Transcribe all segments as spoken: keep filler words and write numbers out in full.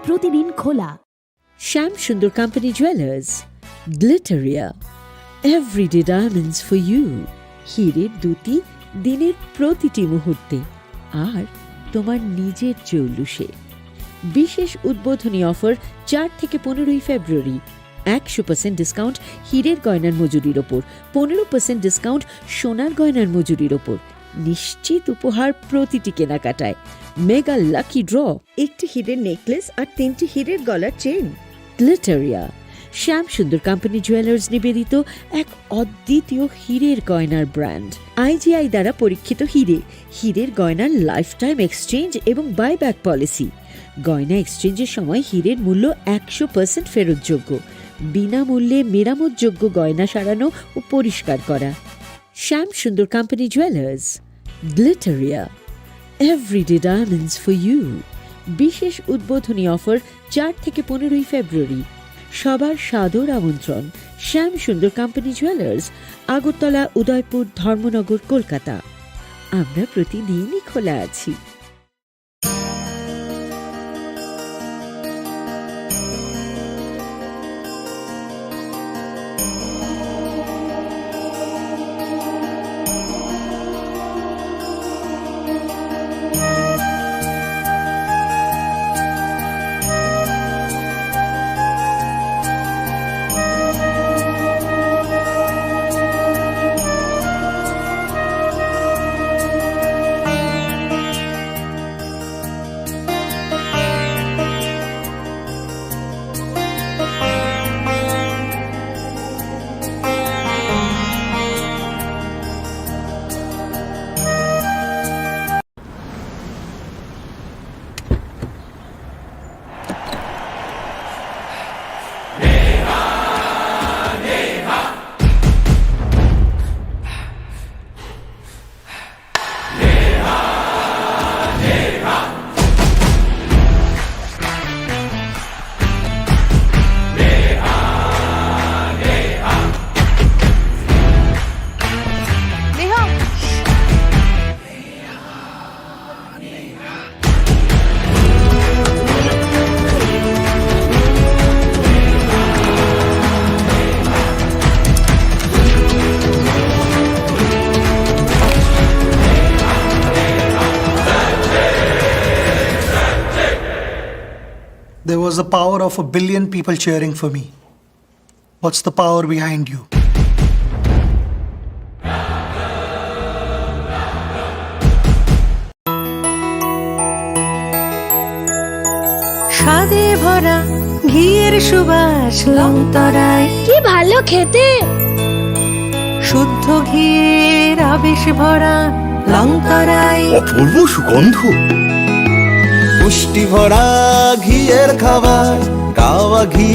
প্রতিদিন খোলা। Shyam Sundar Company Jewellers, Glitteria, everyday diamonds for you. হীরের দ্যুতি দিনের প্রতিটি মুহূর্তে, আর তোমার নিজের জৌলুসে। বিশেষ উদ্বোধনী অফার চার থেকে পনেরোই ফেব্রুয়ারি। একশো পার্সেন্ট ডিসকাউন্ট হীরের গয়নার মজুরির ওপর, পনেরো পার্সেন্ট ডিসকাউন্ট সোনার গয়নার মজুরির ওপর। নিশ্চিত উপহার প্রতিটি কেনাকাটায়। মেগা লাকি ড্র, একটি হীরের নেকলেস আর তিনটি হীরের গলার চেন। গ্লিটারিয়া, শ্যাম সুন্দর কোম্পানি জুয়েলার্স নিবেদিত এক অদ্বিতীয় হীরের গয়নার ব্র্যান্ড। আইজিআই দ্বারা পরীক্ষিত হীরে, হীরের গয়নার লাইফ টাইম এক্সচেঞ্জ এবং বাইব্যাক পলিসি। গয়না এক্সচেঞ্জের সময় হীরের মূল্য একশো পার্সেন্ট ফেরতযোগ্য। বিনামূল্যে মেরামতযোগ্য গয়না সারানো ও পরিষ্কার করা। Shyam Sundar Company Jewellers, Glitteria, everyday diamonds for you. বিশেষ উদ্বোধনী অফার চার থেকে পনেরোই ফেব্রুয়ারি। সবার সাদর আমন্ত্রণ। শ্যাম সুন্দর কোম্পানি জুয়েলার্স, আগরতলা, উদয়পুর, ধর্মনগর, কলকাতা। আমরা প্রতিদিনই খোলা আছি। There was the power of a billion people cheering for me. What's the power behind you? স্বাদে ভরা ঘিয়ের সুবাস লংতরাই। কি ভালো খেতে! শুদ্ধ ঘিয়ের আবেশ ভরা লংতরাই। অপূর্ব সুগন্ধ। পুষ্টি ভরা ঘিয়ের খাবার, কাওয়া ঘি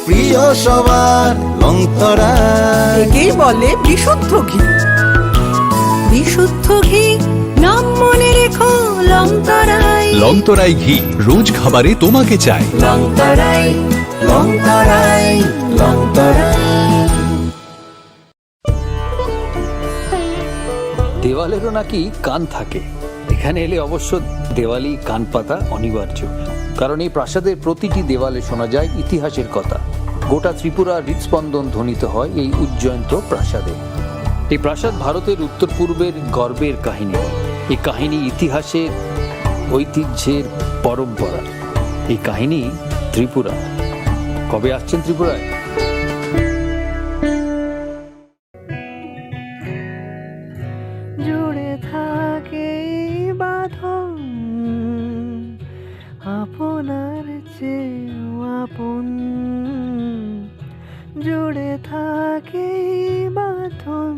প্রিয় সবার লংতরাই। একেই বলে বিশুদ্ধ ঘি। বিশুদ্ধ ঘি, নাম মনে রেখো লংতরাই। লংতরাই ঘি, রোজ খাবারে তোমাকে চাই। লংতরাই, লংতরাই, লংতরাই। দেওয়ালেরও নাকি কান থাকে। এখানে এলে অবশ্য দেওয়ালি কান পাতা অনিবার্য, কারণ এই প্রাসাদের প্রতিটি দেওয়ালে শোনা যায় ইতিহাসের কথা। গোটা ত্রিপুরা হৃদস্পন্দন ধ্বনিত হয় এই উজ্জয়ন্ত প্রাসাদে। এই প্রাসাদ ভারতের উত্তর পূর্বের গর্বের কাহিনী। এই কাহিনী ইতিহাসের, ঐতিহ্যের পরম্পরা। এই কাহিনী ত্রিপুরা। কবে আসছেন ত্রিপুরায়? জুড়ে থাকে এই বাঁধন, আপনার চেয়েও আপন। জুড়ে থাকে এই বাঁধন।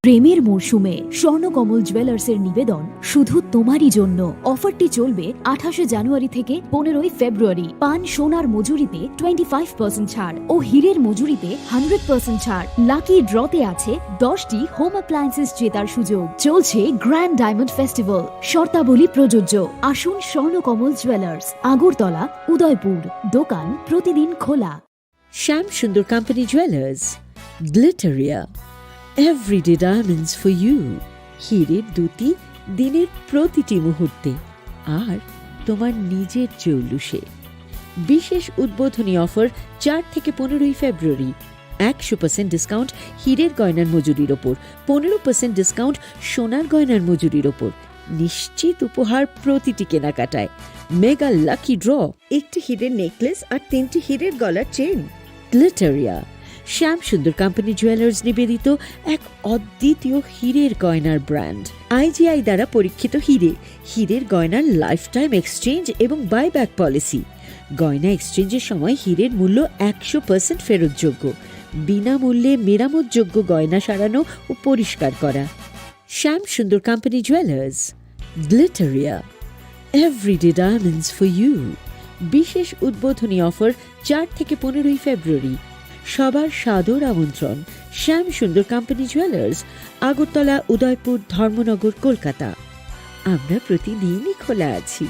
প্রেমের মরশুমে স্বর্ণকমল জুয়েলার্সের নিবেদন শুধু তোমারই জন্য। অফারটি চলবে আঠাশে জানুয়ারি থেকে পনেরোই ফেব্রুয়ারি। পান সোনার মজুরিতে টোয়েন্টি ফাইভ পার্সেন্ট ছাড় ও হীরের মজুরিতে হান্ড্রেড পার্সেন্ট ছাড়। লাকি ড্রতে আছে দশটি হোম অ্যাপ্লায়েন্সেস জেতার সুযোগ। চলছে গ্র্যান্ড ডায়মন্ড ফেস্টিভ্যাল, শর্তাবলী প্রযোজ্য। আসুন স্বর্ণকমল জুয়েলার্স, আগরতলা, উদয়পুর। দোকান প্রতিদিন খোলা। Shyam Sundar Company Jewellers, Glitteria, everyday diamonds for you. হীরের দ্যুতি দিনের প্রতিটি মুহূর্তে, আর তোমার নিজের জৌলুসে। বিশেষ উদ্বোধনী অফার চার থেকে পনেরোই ফেব্রুয়ারি। একশো পার্সেন্ট ডিসকাউন্ট হীরের গয়নার মজুরির ওপর, পনেরো পার্সেন্ট ডিসকাউন্ট সোনার গয়নার মজুরির ওপর। নিশ্চিত উপহার প্রতিটি কেনাকাটায়। মেগা লাকি ড্র, একটি হীরের নেকলেস আর তিনটি হীরের গলার চেন। গ্লিটারিয়া, শ্যাম সুন্দর কোম্পানি জুয়েলার্স নিবেদিত এক অদ্বিতীয় হীরের গয়নার ব্র্যান্ড। আইজিআই দ্বারা পরীক্ষিত হীরে, হীরের গয়নার লাইফ টাইম এক্সচেঞ্জ এবং বাইব্যাক পলিসি। গয়না এক্সচেঞ্জের সময় হীরের মূল্য একশো পার্সেন্ট ফেরতযোগ্য। বিনামূল্যে মেরামতযোগ্য গয়না সারানো ও পরিষ্কার করা। Shyam Sundar Company Jewellers, Glitteria, everyday diamonds for you. বিশেষ উদ্বোধনী অফার চার থেকে পনেরোই ফেব্রুয়ারি। সবার সাদর আমন্ত্রণ শ্যাম সুন্দর কোম্পানি জুয়েলার্স, আগরতলা, উদয়পুর, ধর্মনগর, কলকাতা। আমরা প্রতিদিনই খোলা আছি।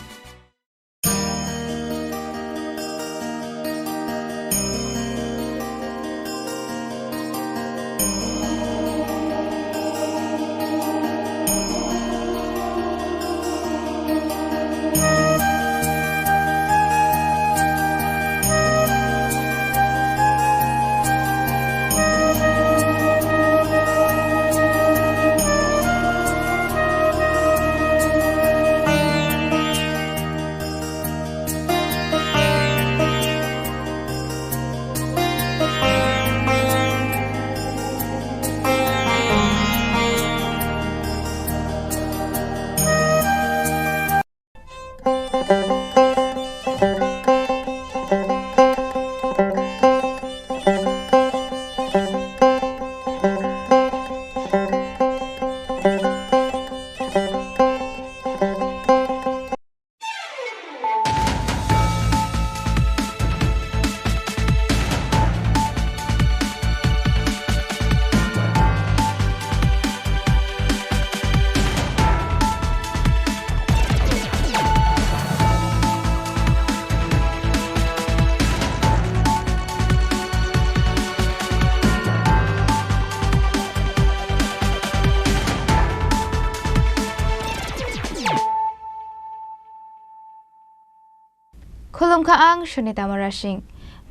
Khulumkha ang Sunita Murasing.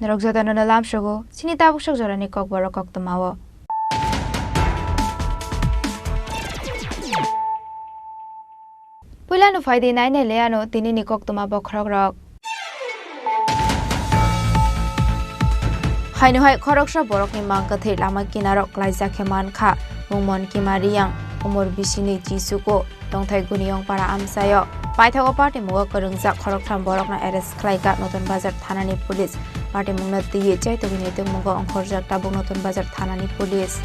Norok jotono no lamsogo chini tabuk sok jorani kokborok koktwmao. Puila no phaidi nainai le ano tinini koktwma bokhorokrok. Haino hai khoroksa borokni mang kwthwi lama kinaro klaijak khe mankha, mung Monkima Riyang, umor bisini Jisuko, tongthai Guniyong para amchaio. Paithago patimungo kwrwngjak khoroktham borokno arrest khlaikha Notun Bazar thanani police. Patimungno twiwi chaitugwini tongmungo ongkhorjak tabuk Notun Bazar thanani police.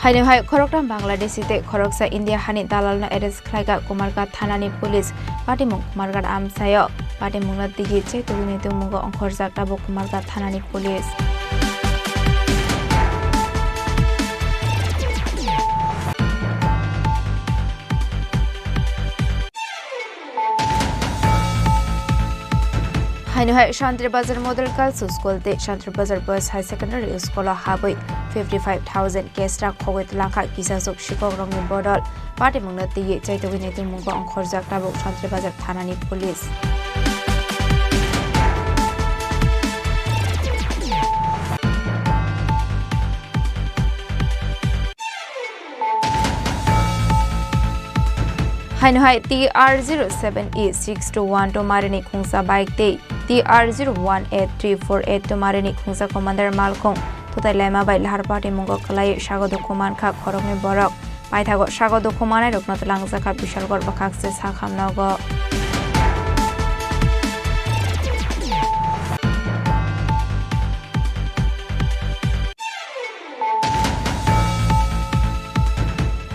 Haino hai khoroktham Bangladeshi tei khoroksa India hani dalalno arrest khlaikha Kumarghat thanani police. Patimung Kumarghat amchaio. Patimungno twiwi chaitugwini tongmungo ongkhorjak tabuk Kumarghat thanani police. Haino hai Shantri Bazar Model Girls School tei Shantri Bazar Boys High Secondary School o habwi fifty five thousand cash rang khogwi twlangkha kisasuk sikhok rokni bodol. Patimungno twiwi chaitugwini tongmungo ongkhorjak tabuk Shantri Bazar thanani police. Haino hai T R zero seven E six two one two marini khungsa bike tei T R zero one eight three four eight two marini khungsa commander malkhung thutai laima bai lahar patimungo kwlaiwi sago dukhu mankha khoroknwi borok. Paithago sago dukhu manai rokno twlangjakha Bishalgarh bwkhakse sakham nogo.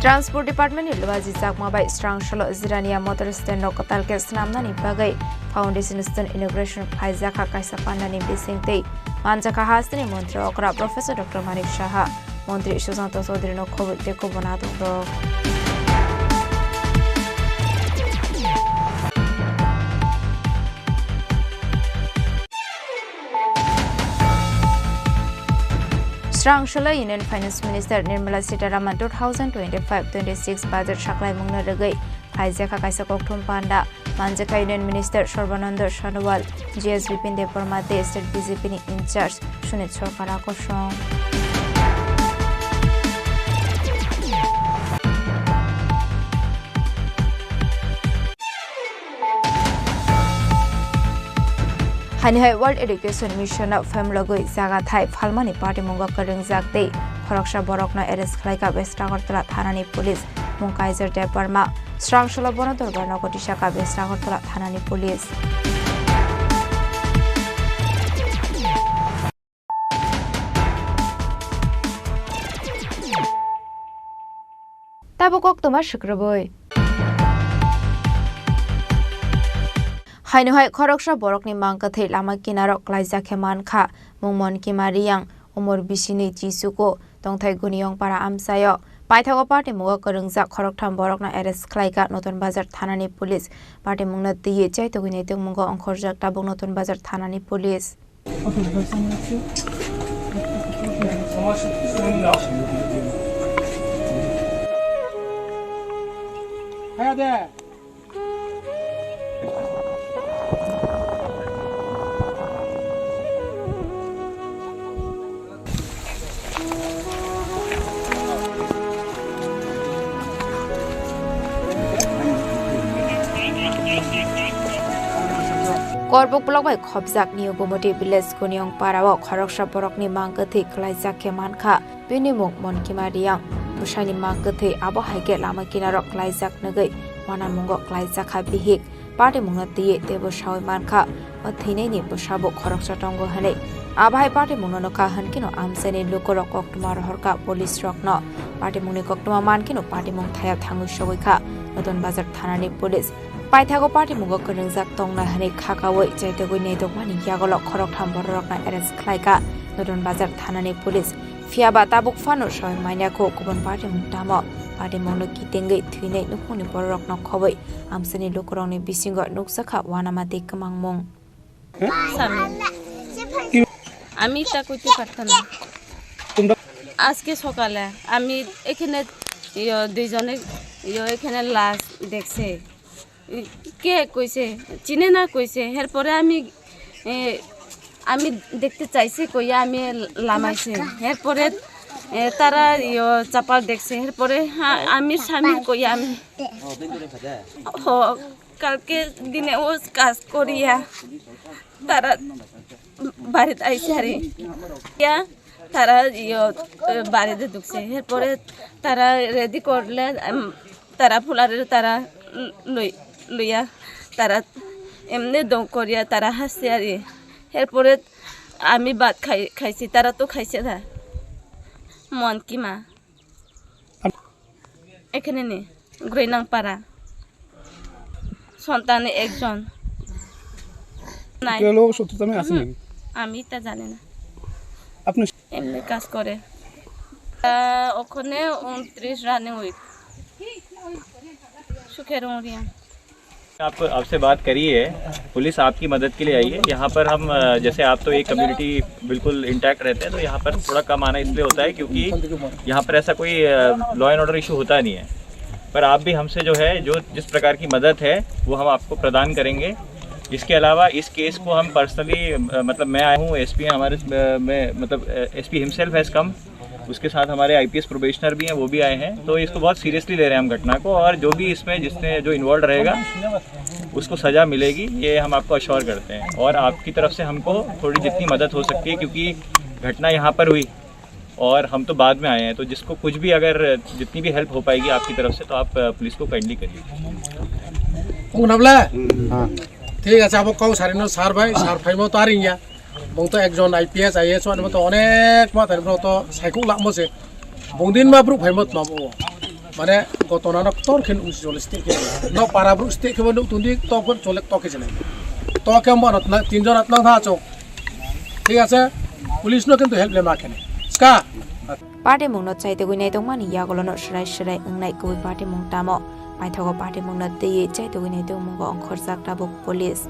Transport Department ni luaji chakma bai Srangsolo Jirania motor stand rok kwtal khe swnamnani bagwi foundation stone inauguration khlaijakha kaisa pandani bisingtwi. Manjakha hasteni montri okra Professor Doctor Manik Saha, montri Sushanta Chaudhary no khobwi tei kubun adong rok. Srangsolo Union Finance Minister Nirmala Sitharaman two thousand twenty-five twenty-six budget saklaimungno rwgwi khlaijakha kaisa kokthum panda. Manjakha Union Minister Sarbananda Sonowal, G S Bipin Debbarma tei State B J P ni in-charge Sunit Sarkar akosong. Haini hai World Education Mission no phemlogwi jaga thai phalmani patimungo kwrwngjak tei khoroksa borokno arrest khlaikha West Agartala thanani police, mung Kaiser Debbarma. Srangsolo bono dorbar nogo tisakha West Agartala thanani police. Tabuk koktwma swkrwbwi. Haino hai khoroksa borokni mang kwthwi lama kinaro klaijak khe mankha, mung Monkima Riyang, umor bisini Chichuku, tongthai Guniyongpara amchaio. Paithago patimungo kwrwngjak khoroktham borokno arrest khlaikha Notun Bazar thanani police. Patimungno twiwi chaitugwi naitugmungo ongkhorjak tabuk Notun Bazar thanani police. Korbuk block bai khopjak New Gumoti village Guniyong para o khoroksa borokni mang kwthwi kwlaijak khe mankha. Bini mung Monkima Riyang. Bwsani mang kwthwi abo hai khe lama kinaro kwlaijak nugwi wanamungo kwlaijakha bihik. Patimungno twiwi teibo sawi mankha, o thwinaini bwsabo khoroksa tongo hwnwi. Abo hai patimungno nukha hwnkheno amchaini lukurok koktwma rohorkha police rokno. Patimungni koktwma mankheno patimung thaya thangwi sogwikha Notun Bazar thanani police. Paithago patimungo kwrwngjak tongna hwnwi khakaui chaitugwi naitokmani yagulo khoroktham bororokno arrest khlaikha Notun Bazar thanani police. Phiyaba tabuk phano soi manya kho kubun patimung tamo. Patimungno kitengwi thwinai nukhungni bororokno khobwi amchaini lukurokni bisingo nukjakha wanama tei kwmangmung. স্বামী। আমি তা করতে পারতাম না। আজকে সকালে আমি এখানে, ইয়ো, দুইজনে, ইয়ো, এখানে লাশ দেখছে। কে কইছে, চিনে না কইছে। এরপরে আমি, এ, আমি দেখতে চাইছি কইয়া আমি লামাইছি। এরপরে, এ, তারা, ইয়ো, চাপাল দেখছে। এরপরে, হ্যাঁ, আমি স্বামীর কইয়া আমি, হ, কালকে দিনে ও কাজ করিয়া তারা বাড়িত আইছে আর ইয়া, তারা ইয়ো, বাড়িতে ঢুকছে। এরপরে তারা রেডি করলে, উম, তারা ফুলারে তারা লই-, লইয়া তারা এমনি দম করিয়া তারা হাসছে আর এরপরে আমি ভাত খাই, খাইছি, তারা তো খাইছে না। মন কি মা? এখানে নেই, গ্রৈনাংপাড়া। সন্তান একজন। নাই। কেউ লোক শত্রুতা মে আসেনি? হুম, আমি তা জানি না। আপনি এমনি কাজ করে। আহ, ওখানে ঊনত্রিশ রানিং উইক। সুখের উড়িয়া। आपको, आपसे बात करी है, पुलिस आपकी मदद के लिए आई है। यहाँ पर हम, अ, जैसे आप तो एक कम्युनिटी बिल्कुल इंटैक्ट रहते हैं, तो यहाँ पर थोड़ा कम आना इसलिए होता है क्योंकि यहाँ पर ऐसा कोई, अ, लॉ एंड ऑर्डर इशू होता नहीं है। पर आप भी हमसे जो है, जो जिस प्रकार की मदद है, वो हम आपको प्रदान करेंगे। इसके अलावा इस केस को हम पर्सनली, अ, मतलब मैं आया हूँ, एसपी हैं हमारे, अ, मैं, मतलब, अ, एसपी हिमसेल्फ हैज़ कम, उसके साथ हमारे आईपीएस प्रोबेशनर भी हैं, वो भी आए हैं। तो इसको बहुत सीरियसली ले रहे हैं हम घटना को, और जो भी इसमें जिसने, जो इन्वॉल्व रहेगा, उसको सज़ा मिलेगी, ये हम आपको अश्योर करते हैं। और आपकी तरफ से हमको थोड़ी जितनी मदद हो सकती है, क्योंकि घटना यहाँ पर हुई, और हम तो बाद में आए हैं, तो जिसको कुछ भी, अगर जितनी भी हेल्प हो पाएगी आपकी तरफ से, तो आप, अ, पुलिस को काइंडली करिए। Kung nabla? Hmm. Thik ache, abo kok sarino sar bai, sar phaimo to aring ya. Bung to ekjon I P S, I A S wani to onek ma thani to saikhuk lakmo se. Bung din ma bruk phaimo tma bo. Mane gotona no ktor khen usi chole state khe. No para bruk state khe bo nuk tundi to khe chole to khe chole. To khe mo no tinjon at nang tha chok. Thik ache? Police no kintu help le ma khene. Ska? Patimungno chaitugwi naitokmani yagulono swrai swrai wngnai kubui patimung tamo? Paithago patimungno twiwi chaitugwi naitokmungo ongkhorjak tabuk police.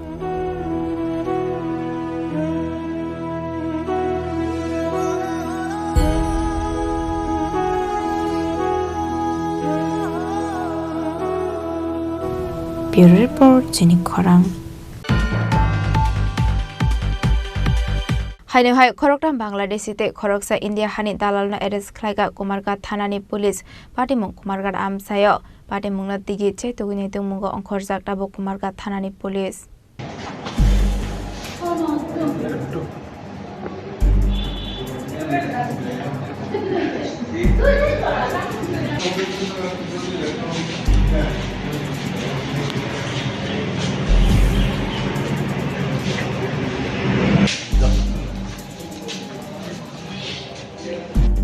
Bureau Report, Chini Khorang. Haino hai khoroktham Bangladeshi tei khoroksa India hani dalalno arrest khlaikha Kumarghat thanani police. Patimung Kumarghat amchaio. Patimungno tigi chaitugwi naitokmungo ongkhorjak tabuk Kumarghat thanani police.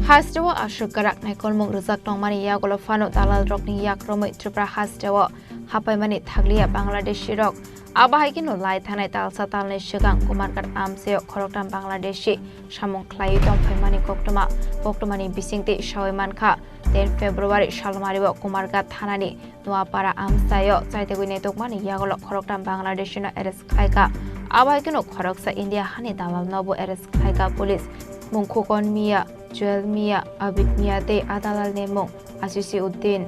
Hasteo aswk kwrak naikolmung rwjak tongmani yagulo phano dalalrokni yak romwi Tripura hasteo hapaimani thakliya Bangladeshirok. Abo hai kheno lai thanai talsa talni swkang Kumarghat amchaio khoroktham Bangladeshi samung khlaiwi tongphaimani koktwma, koktwmani bisingtwi sawi mankha, ten February salmario Kumarghat thanani Noapara amchaio chaitugwi naitokmani yagulo khoroktham Bangladeshino arrest khlaikha. Abo hai kheno khoroksa India hani dalalnobo arrest khlaikha police. Mung Khukon Mia, Joel Mia, Abid Mia tei a dalalni mung Asisi Uddin.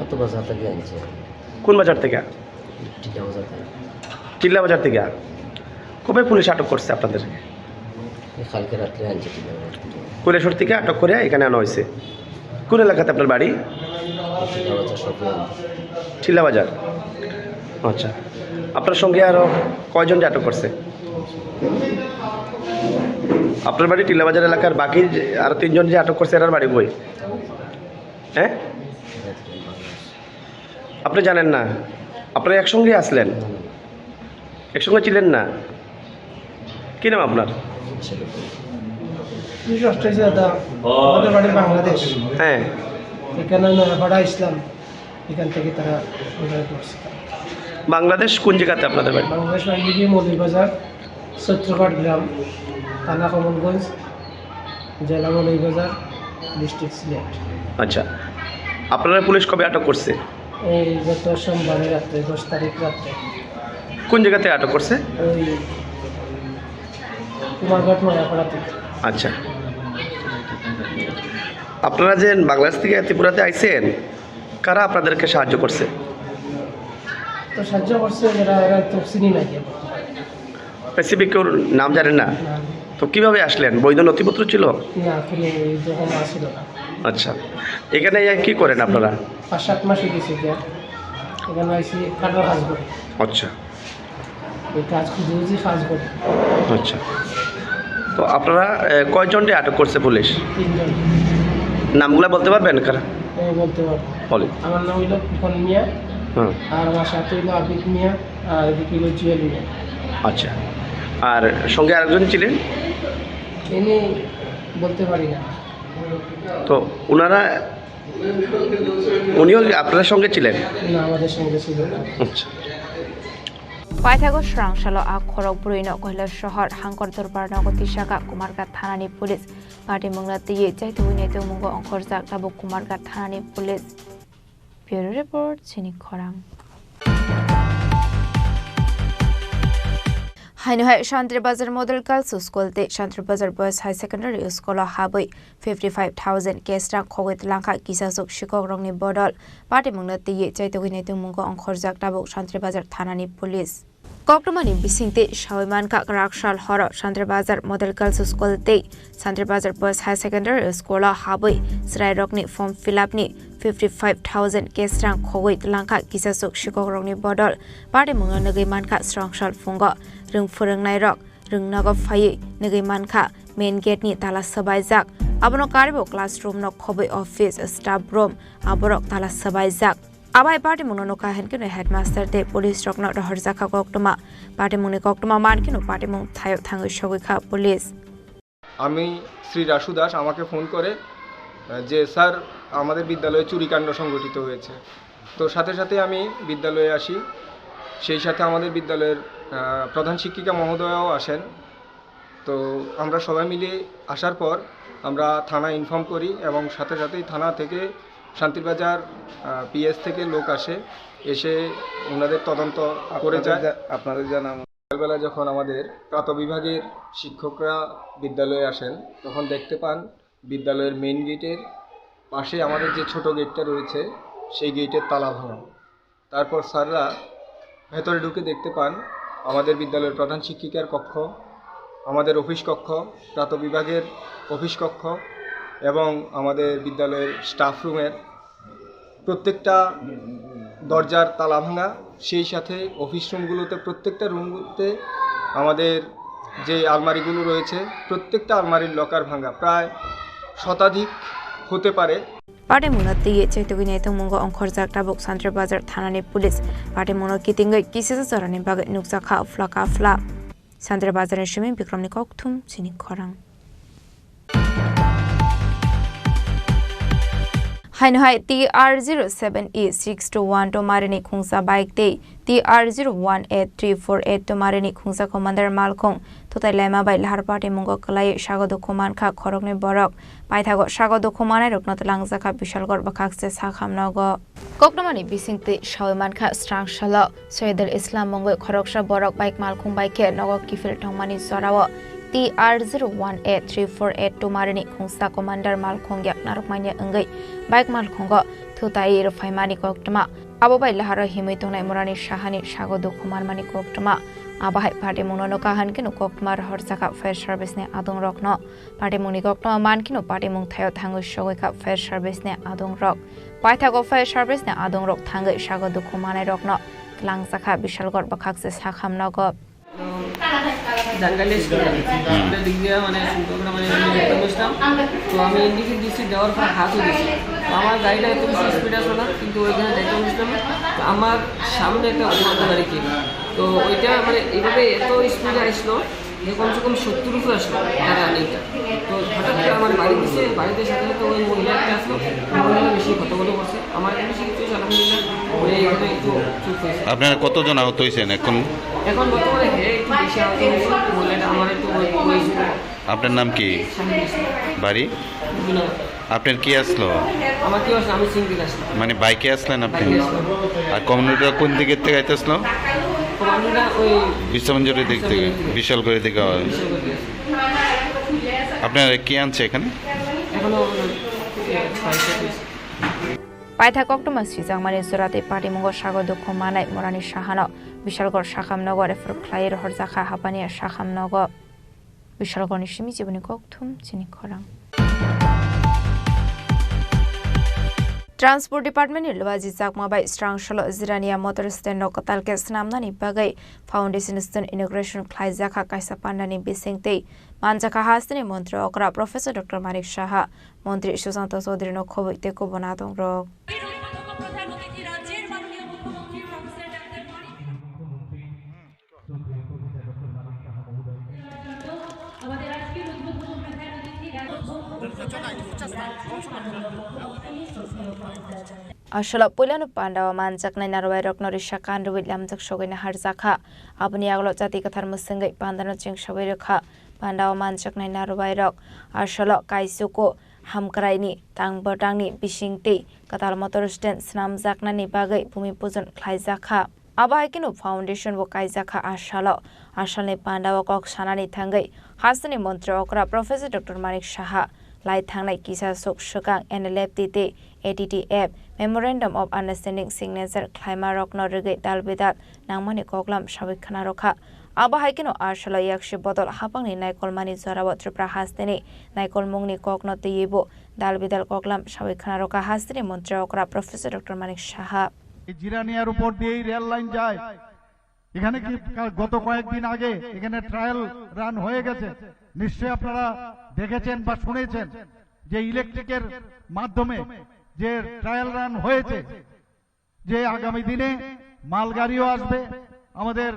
অত বাজার থেকে আনছে। কোন বাজার থেকে? টিলা বাজার থেকে। টিলা বাজার থেকে। কবে পুলিশ আটক করছে আপনাদের? এই কালকে রাত্রে আনছে টিলা বাজার থেকে। কৈলাসহর থেকে আটক করে এখানে আনা হয়েছে। কোন এলাকাতে আপনার বাড়ি? টিলা বাজার সব। টিলা বাজার। আচ্ছা। আপনার সঙ্গে আরো কয়জনকে আটক করছে? আপনার বাড়ি টিলা বাজার এলাকার বাকি যে আরো তিনজন যে আটক করছে, এরার বাড়ি কই? হ্যাঁ? আপনি জানেন না? আপনারা একসঙ্গে আসলেন? একসঙ্গে ছিলেন না? কি নাম আপনার? বিশেষ হচ্ছে দাদা, আমাদের বাড়ি বাংলাদেশ। হ্যাঁ। এখানে নয়াপাড়া ইসলাম, এখান থেকে তারা ওখানে পড়ছে। বাংলাদেশ কোন জায়গাতে আপনাদের বাড়ি? বাংলাদেশ আইডিবি মৌলভীবাজার, সত্যঘাট গ্রাম, থানা কমলগঞ্জ, জেলা মৌলভীবাজার, ডিস্ট্রিক্ট সিলেট। আচ্ছা, আপনারা পুলিশ কবে আটক করছে? এই গত সোমবারে রাত্রে, দশ তারিখ রাত্রে। কোন জায়গাতে আটক করছে? ওই কুমারঘাট নয়াপাড়া থেকে। আচ্ছা, আপনারা যে বাংলাদেশ থেকে ত্রিপুরাতে আইছেন, কারা আপনাদেরকে সাহায্য করছে? তো সাহায্য করছে যারা, এরা তো চিনি না গিয়ে বর্তমানে। স্পেসিফিক কেউ নাম জানেন না? না। তো কিভাবে আসলেন? বৈধ নথিপত্র ছিল? না, কোনো এই রকম আসিল না। আচ্ছা, এখানে কি করেন আপনারা? পাঁচ সাত মাস হয়ে গেছে গিয়া। এখানে আইসি কাঠের কাজ করি। আচ্ছা। এই কাজ খুঁজে খুঁজে কাজ করি। আচ্ছা। তো আপনারা, এ, কয়জনকে আটক করছে পুলিশ? তিনজন। নামগুলা বলতে পারবেন কারা? হ্যাঁ, বলতে পারবো। বলেন। আমার নাম হইলো ফুকন মিয়া, হুম। আর আমার সাথে হইলো আবিদ মিয়া, আর এদিকে হইলো জুয়েল মিয়া। আচ্ছা। আর সঙ্গে আরেকজন ছিলেন? ইনি বলতে পারি না। তো ওনারা, উনিও কি আপনার সঙ্গে ছিলেন? না, আমাদের সঙ্গে ছিল না। আচ্ছা। Paithago swrang salo a khorok bwrwino Koilasohor Hangkor Dorbar nogo tisaka Kumarghat thanani police. Patimungno twiwi chaitugwi naitokmungo ongkhorjak tabuk Kumarghat thanani police. Bureau Report, Chini Khorang. Haino hai Shantri Bazar Model Girls School tei Shantri Bazar Boys High Secondary School o habwi fifty five thousand cash rang khogwi twlangkha kisasuk sikok rokni bodol. Patimungno twiwi chaitugwi naitokmungo ongkhorjak tabuk Shantri Bazar thanani police. Koktwmani bisingtwi sawi mankha, kwrak sal horo Shantri Bazar Model Girls School tei Shantri Bazar Boys High Secondary School o habwi chwrairokni form fill up ni fifty five thousand cash rang khogwi twlangkha kisasuk sikokrokni bodol. Patimungno nugwi mankha, swrang sal phungo rwng phwrwngnairok rwngnogo phaiwi nugwi mankha, main gate ni tala swbaijak. Abono karibo classroom no khobwi office, staff room, aborok tala swbaijak. Abai patimungno nukha hinkhe no headmaster tei police rokno rohorjakha koktwma. Patimungni koktwma mankhe no patimung thaio thangwi sogwi kha police. আমি শ্রী রাসু দাস, আমাকে ফোন করে, আহ, যে, "স্যার, আমাদের বিদ্যালয়ে চুরিকাণ্ড সংঘটিত হয়েছে।" তো সাথে সাথে আমি বিদ্যালয়ে আসি। সেই সাথে আমাদের বিদ্যালয়ের, আহ, প্রধান শিক্ষিকা মহোদয়াও আসেন। তো আমরা সবাই মিলে আসার পর আমরা থানায় ইনফর্ম করি এবং সাথে সাথেই থানা থেকে শান্তিরবাজার, আহ, পিএস থেকে লোক আসে, এসে ওনাদের তদন্ত করে আপনাদের যায়। জা-, আপনাদের জানা সকালবেলা যখন আমাদের প্রাত বিভাগের শিক্ষকরা বিদ্যালয়ে আসেন, তখন দেখতে পান বিদ্যালয়ের মেইন গেটের পাশে আমাদের যে ছোট গেটটা রয়েছে, সেই গেটের তালা ভাঙা। তারপর স্যাররা ভেতরে ঢুকে দেখতে পান আমাদের বিদ্যালয়ের প্রধান শিক্ষিকার কক্ষ, আমাদের অফিস কক্ষ, প্রাত বিভাগের অফিস কক্ষ এবং আমাদের বিদ্যালয়ের স্টাফ রুমের প্রত্যেকটা দরজার তালা ভাঙা, সেই সাথে অফিস রুমগুলোতে, প্রত্যেকটা রুমগুলোতে আমাদের যে আলমারিগুলো রয়েছে, প্রত্যেকটা আলমারির লকার ভাঙা, প্রায় শতাধিক হতে পারে। Patimungno twiwi chaitugwi naitongmungo ongkhorjak tabuk Santir Bazar thanani police. Patimungno kitingwi kisisa jorani bagwi nukjakha phla ka phla. Santir Bazarni simi Bikramni kokthum chini khorang. Haino hai T R zero seven E six two one two marini khungsa bike tei T R zero one eight three four eight two marini khungsa commander malkhung thutai laima bai lahar patimungno kwlaiwi sago dukhu mankha khoroknwi borok. Paithago sago dukhu manai rokno twlangjakha Bishalgarh bwkhakse sakham nogo. Koktwmani bisingtwi sawi mankha, srang salo Soyedul Islam mungwi khoroksa borok bike malkhung bai khe nogo kiphil tongmani jorao T R zero one eight three four eight two marini khungsa commander malkhung yak narwkmani wngwi bike malkhungo thutai rwphaimani koktwma. Abo bai laharo himwi tongnai Murani Sahani sago dukhu manmani koktwma. Abo hai patimungno nukha hinkhe no koktwma rohorjakha fire service ni adongrokno. Patimungni koktwma mankheno patimung thaio thangwi sogwi kha fire service ni adongrok. Paithago fire service ni adongrok thangwi sago dukhu manairokno twlangjakha Bishalgarh bwkhakse sakham nogo. Jangalia school. হুম। ওটা দিক দিয়ে মানে সুন্দর করে মানে আমি দেখতে বসলাম। তো আমি ইন্ডিকেট দিচ্ছি, দেওয়ার পর হাতও দিচ্ছি। তো আমার গাড়িটা এত বেশি স্পিড আসলো না, কিন্তু ওইখানে দেখতে বসলাম। তো আমার সামনে একটা অটো গাড়ি ছিল। তো ওইটা মানে এইভাবে এত স্পিডে আসলো, যে কমসে কম সত্তর উপরে আসলো তার রানিংটা। তো হঠাৎ করে আমার বাড়ি দিছে, বাড়িতে সাথে সাথে ওই মহিলা একটা আসলো, ওই মহিলা বেশি হট্টগোল করছে। আমার কোনো কিছু হয়েছে, আলহামদুলিল্লাহ, ওই এখানে একটু চুপ হয়েছে। আপনারা কতজন আহত হয়েছেন এখন? এখন বর্তমানে হে একটু বেশি আহত হয়েছে, মহিলাটা আমার একটু ওই, ওই আপনার নাম কি? শাহিদ ইসলাম। বাড়ি? বিনয়। আপনার কি আসলো? আমার কি আসলো? আমি সিঙ্গেল আসলাম। মানে বাইকে আসলেন আপনি? বাইকে আসলাম। আর কমান্ডোটা কোন দিকের থেকে আইতেছিল? কমান্ডোটা ওই বিশ্বমঞ্জুরির দিক থেকে, বিশ্বমঞ্জুরির দিকে। বিশালগড়ের দিকে হয়। বিশালগড়ের দিকে। আপনার কি আনছে এখানে? এখনো, এ, ছয় সাত হয়েছে। Paithak koktwma swijak mani jora tei patimung o sago dukhu manai Murani Sahano Bishalgarh sakham nogo refer khlai rohorjakha Hapania sakham nogo. Bishalgarhni simi jiboni kokthum chini khorang. Transport Department ni Luaji Chakma bai srang solo Jirania motor stand no kwtal khe swnamnani bagwi foundation stone inauguration khlaijakha kaisa pandani bising tei manjakha hasteni montri okra Professor Doctor Manik Saha, montri Sushanta Chaudhary no khobwi tei kubun adongrok. Asolo puilano pandao manjaknai narwai rokno risa kanrwi lamjak sogwi naharjakha. Aboni yagulo chati kwthar mwswngwi pandano chengsawi rwkha. Pandao manjaknai narwai rok asolo kaisuku hamkraini tang bwtangni bisingtwi kwtal motor stand swnamjaknani bagwi bhumi pujon khlaijakha. Abo hai kheno foundation bo kaijakha asalo. Asalni pandao kok sanani thangwi hasteni montri okra Professor Doctor Manik Saha lai thangnai kisa suk swkang N L F T tei A T T F Memorandum of Understanding signature khlaima rokno rwgwi dal bidal nangmani koklam sawi khna rwkha. Abo hai kheno asalo yaksi bodol hapangni naikolmani jorao Tripura hasteni naikolmungni kokno twiwi bo dal bidal koklam sawi khna rwkha hasteni montri okra Professor Doctor Manik Saha. এই জিরানিয়ার উপর দিয়েই rail line যায়। এখানে কি কা-, গত কয়েকদিন আগে এখানে ট্রায়াল রান হয়ে গেছে। নিশ্চয়ই আপনারা দেখেছেন বা শুনেছেন যে ইলেকট্রিকের মাধ্যমে যে ট্রায়াল রান হয়েছে, যে আগামী দিনে মালগাড়িও আসবে, আমাদের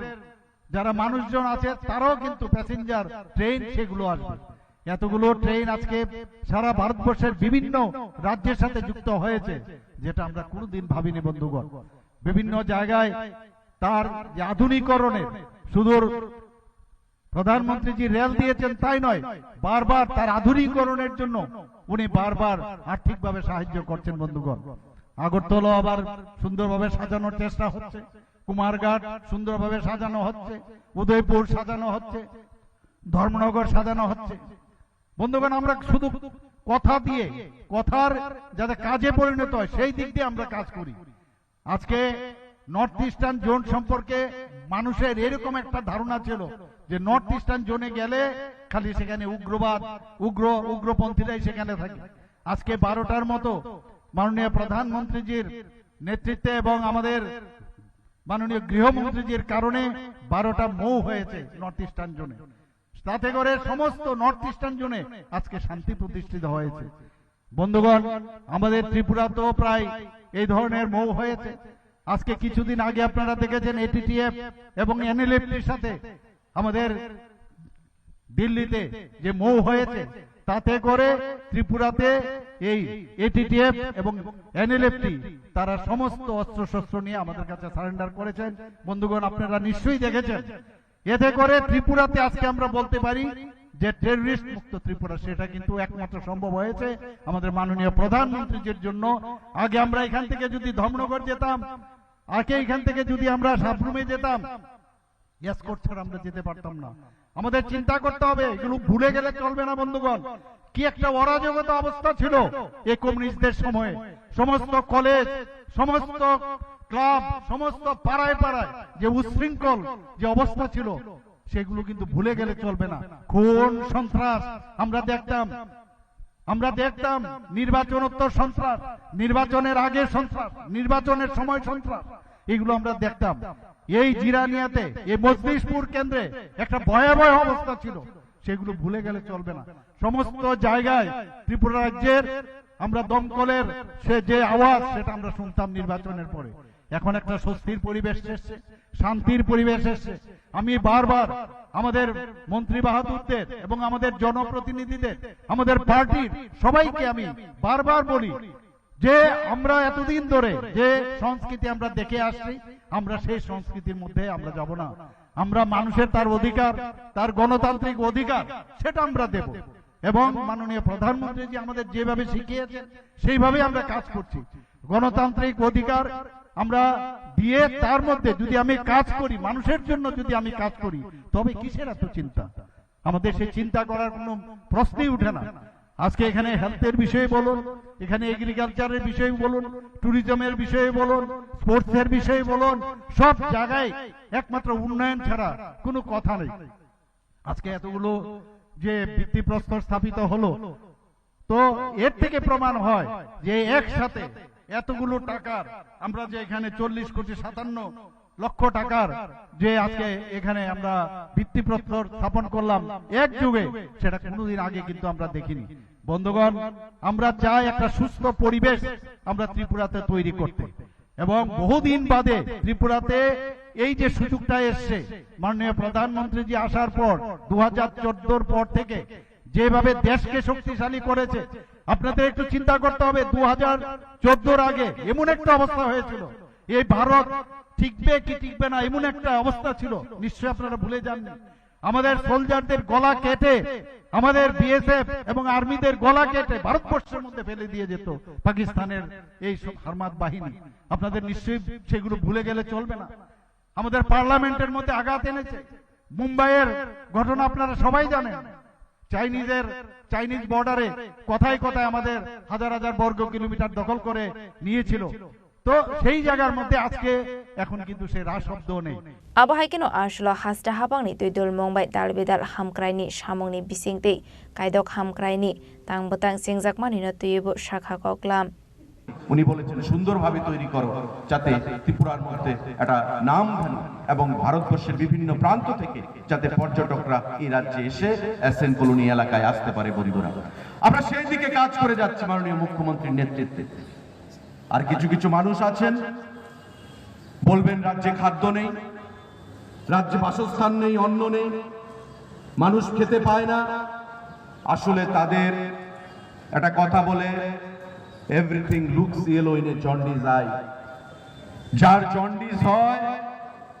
যারা মানুষজন আছে তারাও কিন্তু প্যাসেঞ্জার ট্রেন সেগুলো আসবে। এতগুলো ট্রেন আজকে সারা ভারতবর্ষের বিভিন্ন রাজ্যের সাথে যুক্ত হয়েছে, যেটা আমরা কোনোদিন ভাবিনি বন্ধুগণ। বিভিন্ন জায়গায় তার যে আধুনিকরণের সুদূর প্রধানমন্ত্রীজি রেল দিয়েছেন তাই নয়, বারবার তার আধুনিকীকরণের জন্য উনি বারবার আর্থিকভাবে সাহায্য করছেন বন্ধুগণ। আগরতলা আবার সুন্দরভাবে সাজানোর চেষ্টা হচ্ছে, কুমারঘাট সুন্দরভাবে সাজানো হচ্ছে, উদয়পুর সাজানো হচ্ছে, ধর্মনগর সাজানো হচ্ছে। বন্ধুগণ, আমরা শুধু কথা দিয়ে, কথার যাতে কাজে পরিণত হয় সেই দিক দিয়ে আমরা কাজ করি। আজকে নর্থ ইস্টার্ন জোন সম্পর্কে মানুষের এরকম একটা ধারণা ছিল যে নর্থ ইস্টার্ন জোনে গেলে খালি সেখানে উগ্রবাদ, উগ্র, উগ্রপন্থীরাই সেখানে থাকে। আজকে বারোটার মতো মাননীয় প্রধানমন্ত্রীজির নেতৃত্বে এবং আমাদের মাননীয় গৃহমন্ত্রীজির কারণে বারোটা মৌ হয়েছে নর্থ ইস্টার্ন জোনে। তাতে করে সমস্ত নর্থ ইস্টার্ন জোনে আজকে শান্তি প্রতিষ্ঠিত হয়েছে। বন্ধুগণ, আমাদের ত্রিপুরাতেও প্রায় এই ধরনের মৌ হয়েছে। আজকে কিছুদিন আগে আপনারা দেখেছেন এটিটিএফ এবং এনএলএফটির সাথে আমাদের দিল্লিতে যে মৌ হয়েছে, তাতে করে ত্রিপুরাতে এই এটিটিএফ এবং এনএলএফটি তারা সমস্ত অস্ত্রশস্ত্র নিয়ে আমাদের কাছে সারেন্ডার করেছেন। বন্ধুগণ, আপনারা নিশ্চয়ই দেখেছেন। এতে করে ত্রিপুরাতে আজকে আমরা বলতে পারি যে টেররিস্ট মুক্ত ত্রিপুরা, সেটা কিন্তু একমাত্র সম্ভব হয়েছে আমাদের মাননীয় প্রধানমন্ত্রীজির জন্য। আগে আমরা এখান থেকে যদি ধর্মনগর যেতাম, আগে এখান থেকে যদি আমরা সাবরুমে যেতাম, এসকর্ট ছাড়া আমরা যেতে পারতাম না। আমাদের চিন্তা করতে হবে, এগুলো ভুলে গেলে চলবে না বন্ধুগণ। কি একটা অরাজকতা অবস্থা ছিল এই কমিউনিস্টদের সময়ে। সমস্ত কলেজ, সমস্ত ক্লাব, সমস্ত পাড়ায় পাড়ায় যে উচ্ছৃঙ্খল যে অবস্থা ছিল, সেগুলো কিন্তু ভুলে গেলে চলবে না। খুন, সন্ত্রাস আমরা দেখতাম, আমরা দেখতাম নির্বাচনোত্তর সন্ত্রাস, নির্বাচনের আগে সন্ত্রাস, নির্বাচনের সময় সন্ত্রাস, এগুলো আমরা দেখতাম। এই জিরানিয়াতে, এই মজলিশপুর কেন্দ্রে একটা ভয়াবহ অবস্থা ছিল, সেগুলো ভুলে গেলে চলবে না। সমস্ত জায়গায় ত্রিপুরা রাজ্যের আমরা দমকলের সে যে আওয়াজ, সেটা আমরা শুনতাম নির্বাচনের পরে। এখন একটা স্বস্তির পরিবেশ এসছে, শান্তির পরিবেশ এসছে। আমি বারবার আমাদের মন্ত্রী বাহাদুরদের এবং আমাদের জনপ্রতিনিধিদের, আমাদের পার্টির সবাইকে আমি বারবার বলি যে আমরা এতদিন ধরে যে সংস্কৃতি আমরা দেখে আসছি, আমরা সেই সংস্কৃতির মধ্যে আমরা যাব না। আমরা মানুষের তার অধিকার, তার গণতান্ত্রিক অধিকার, সেটা আমরা দেব। এবং মাননীয় প্রধানমন্ত্রীজি আমাদের যেভাবে শিখিয়েছেন, সেইভাবে আমরা কাজ করছি। গণতান্ত্রিক অধিকার আমরা দিয়ে তার মধ্যে যদি আমি কাজ করি, মানুষের জন্য যদি আমি কাজ করি, তবে কিসের এত চিন্তা? আমাদের সেই চিন্তা করার কোনো প্রশ্নই উঠে না। আজকে এখানে হেলথের বিষয়ে বলুন, এখানে এগ্রিকালচারের বিষয়ে বলুন, ট্যুরিজমের বিষয়ে বলুন, স্পোর্টসের বিষয়ে বলুন, সব জায়গায় একমাত্র উন্নয়ন ছাড়া কোনো কথা নেই। আজকে এতগুলো যে ভিত্তিপ্রস্তর স্থাপিত হলো, তো এর থেকে প্রমাণ হয় যে একসাথে এতগুলো টাকার, আমরা যে এখানে চল্লিশ কোটি সাতান্ন লক্ষ টাকার যে আজকে এখানে আমরা ভিত্তিপ্রস্তর স্থাপন করলাম এক যুগে, সেটা কোনোদিন আগে কিন্তু আমরা দেখিনি। বন্ধুগণ, আমরা চাই একটা সুস্থ পরিবেশ আমরা ত্রিপুরাতে তৈরি করতে, এবং বহুদিন বাদে ত্রিপুরাতে এই যে সুযোগটা এসছে, মাননীয় প্রধানমন্ত্রীজি আসার পর, দু হাজার চোদ্দোর পর থেকে যেভাবে দেশকে শক্তিশালী করেছে, আপনাদের একটু চিন্তা করতে হবে। দু হাজার চোদ্দোর আগে এমন একটা অবস্থা হয়েছিল, এই ভারত টিকবে কি টিকবে না, এমন একটা অবস্থা ছিল, নিশ্চয়ই আপনারা ভুলে যাননি। আমাদের সোলজারদের গলা কেটে, আমাদের বিএসএফ এবং আর্মিদের গলা কেটে ভারতবর্ষের মধ্যে ফেলে দিয়ে যেত পাকিস্তানের এই সব হারমাদ বাহিনী। আপনাদের নিশ্চয়ই সেগুলো ভুলে গেলে চলবে না। আমাদের পার্লামেন্টের মধ্যে আঘাত এনেছে। মুম্বাইয়ের ঘটনা আপনারা সবাই জানেন। চাইনিজের, চাইনিজ বর্ডারে কথায় কথায় আমাদের হাজার হাজার বর্গ কিলোমিটার দখল করে নিয়েছিল। তো সেই জায়গার মধ্যে আজকে এখন কিন্তু সে রাজশব্দ নেই। Abo hai kheno Arsulo haste habangni twi dulmung bai dal bidal hamkraini samungni bisingtwi kaidok hamkraini tang bwtang chengjakmanino twiwi bo sakha koklam. উনি বলেছেন সুন্দরভাবে তৈরি করো, যাতে ত্রিপুরার মধ্যে একটা নাম ধরে এবং ভারতবর্ষের বিভিন্ন প্রান্ত থেকে যাতে পর্যটকরা এই রাজ্যে এসে অ্যাসেন কলোনি এলাকায় আসতে পারে। বন্ধুরা, আমরা সেই দিকে কাজ করে যাচ্ছি মাননীয় মুখ্যমন্ত্রীর নেতৃত্বে। আর কিছু কিছু মানুষ আছেন, বলবেন রাজ্যে খাদ্য নেই, রাজ্যে বাসস্থান নেই, অন্ন নেই, মানুষ খেতে পায় না। আসলে তাদের একটা কথা বলে, "Everything looks yellow in a jaundice eye." যার জন্ডিস হয়,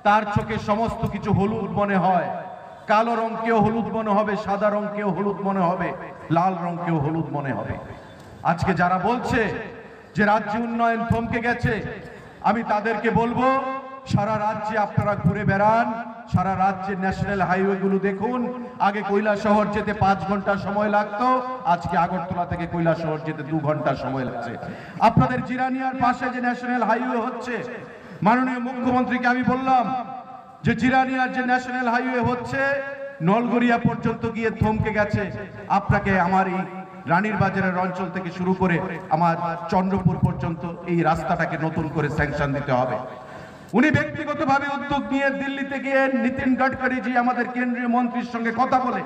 তার চোখে সমস্ত কিছু হলুদ মনে হয়। কালো রঙকেও হলুদ মনে হবে, সাদা রঙকেও হলুদ মনে হবে, লাল রঙকেও হলুদ মনে হবে। আজকে যারা বলছে যে রাজ্যে উন্নয়ন থমকে গেছে, আমি তাদেরকে বলবো, সারা রাজ্যে আপনারা ঘুরে বেড়ান, সারা রাজ্যে ন্যাশনাল হাইওয়েগুলো দেখুন। আগে কৈলাসহর যেতে পাঁচ ঘন্টা সময় লাগতো, আজকে আগরতলা থেকে কৈলাসহর যেতে দু ঘন্টা সময় লাগছে। আপনাদের জিরানিয়ার পাশে যে ন্যাশনাল হাইওয়ে হচ্ছে, মাননীয় মুখ্যমন্ত্রীকে আমি বললাম যে জিরানিয়ার যে ন্যাশনাল হাইওয়ে হচ্ছে, নলগড়িয়া পর্যন্ত গিয়ে থমকে গেছে। আপনাকে আমার এই রানীর বাজারের অঞ্চল থেকে শুরু করে আমার চন্দ্রপুর পর্যন্ত এই রাস্তাটাকে নতুন করে স্যাংশন দিতে হবে। উনি ব্যক্তিগতভাবে উদ্যোগ নিয়ে দিল্লিতে গিয়ে নীতিন গডকরি জি আমাদের কেন্দ্রীয় মন্ত্রীর সঙ্গে কথা বলে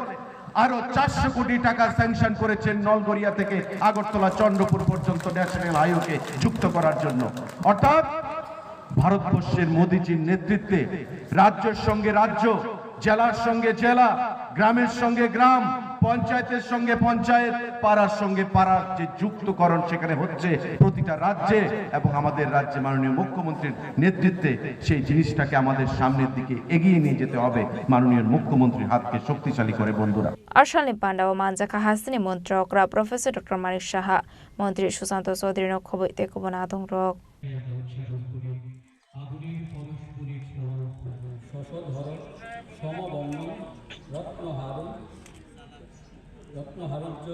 আরো চারশো কোটি টাকা স্যাংশন করেছেন নলগড়িয়া থেকে আগরতলা চন্দ্রপুর পর্যন্ত ন্যাশনাল হাইওয়েকে যুক্ত করার জন্য। অর্থাৎ ভারতবর্ষের মোদিজির নেতৃত্বে রাজ্যের সঙ্গে রাজ্য, জেলার সঙ্গে জেলা, গ্রামের সঙ্গে গ্রাম, পঞ্চায়েতের সঙ্গে পঞ্চায়েত, পাড়ার সঙ্গে পাড়ার যে যুক্তকরণ সেখানে হচ্ছে প্রতিটা রাজ্যে, এবং আমাদের রাজ্যে মাননীয় মুখ্যমন্ত্রীর নেতৃত্বে সেই জিনিসটাকে আমাদের সামনের দিকে এগিয়ে নিয়ে যেতে হবে মাননীয় মুখ্যমন্ত্রীর হাতকে শক্তিশালী করে। বন্ধুরা, Arsalni pandao manjakha hasteni montri okra Professor Doctor Manik Saha, montri Susanto Chaudhary no khoboi tei kubun adongrok. সসধরং সমবর্ণং রত্নহারং রত্নহারং চ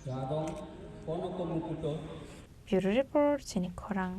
রাগং কনকমুকুট। Bureau Report, chini khorang.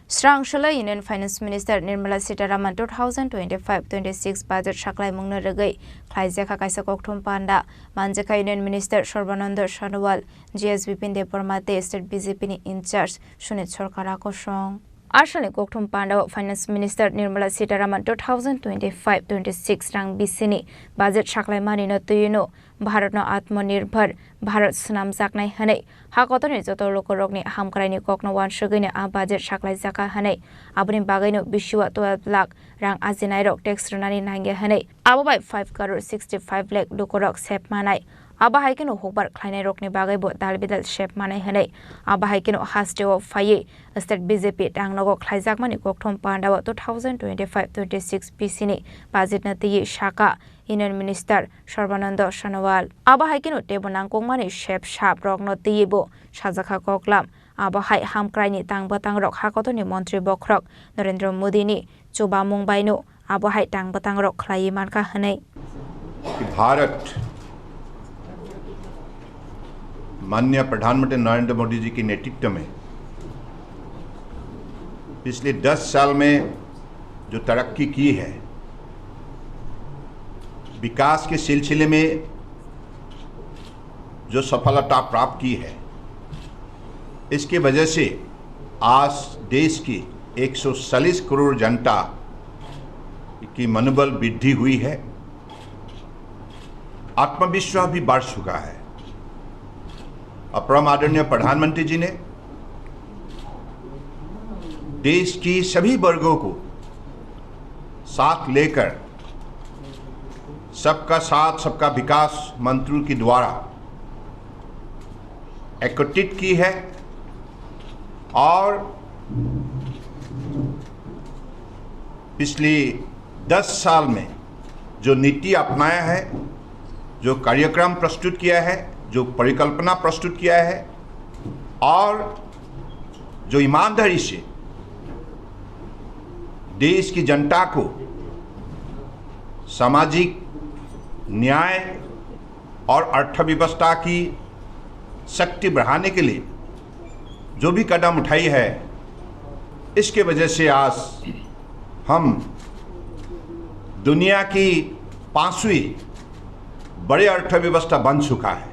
Srang solo Union Finance Minister Nirmala Sitharaman two thousand twenty-five twenty-six budget saklaimungno rwgwi khlaijakha kaisa kokthum panda, manjakha Union Minister Sarbananda Sonowal, G S Bipin Debbarma tei State B J P ni in-charge Sunit Sarkar akosong. Arsalni kokthum pandao Finance Minister Nirmala Sitharaman two thousand twenty-five twenty-six rang bisini budget saklaimanino twiwino Bharatno Atmanirbhar Bharat swnamjaknai hwnwi ha kotorni joto lukurokni hamkraini kokno uansugwino a budget saklaijakha hwnwi aboni bagwino bisio twelve lakh rang ajinairok tax rwnani nangya hwnwi abo bai five crore sixty-five lakh lukurok sep manai. Abo hai kheno hukbar khlainairokni bagwibo dal bidal sep manai hwnwi abo hai kheno hasteo phaiwi State B J P tangnogo khlaijakmani kokthum pandao two thousand twenty-five twenty-six B C ni budgetno twiwi saka Union Minister Sarbananda Sonowal. Abo hai kheno teibo nangkukmani sep saprokno twiwibo sajakha koklam. Abo hai hamkraini tang bwtangrok ha kotorni montri bokhorok Narendra Modini chubamung baino abo hai tang bwtangrok khlaiwi mankha hwnwi. कि भारत माननीय प्रधानमंत्री नरेंद्र मोदी जी के नेतृत्व में पिछले दस साल में जो तरक्की की है, विकास के सिलसिले में जो सफलता प्राप्त की है, इसकी वजह से आज देश की एक सौ चालीस करोड़ जनता की मनोबल वृद्धि हुई है, आत्मविश्वास भी बढ़ चुका है। और परम आदरणीय प्रधानमंत्री जी ने देश की सभी वर्गों को साथ लेकर सबका साथ, सबका विकास मंत्र के द्वारा एकत्रित की है और पिछले दस साल में जो नीति अपनाया है, जो कार्यक्रम प्रस्तुत किया है, जो परिकल्पना प्रस्तुत किया है और जो ईमानदारी से देश की जनता को सामाजिक न्याय और अर्थव्यवस्था की शक्ति बढ़ाने के लिए जो भी कदम उठाई है, इसके वजह से आज हम दुनिया की पांचवी बड़ी अर्थव्यवस्था बन चुका है।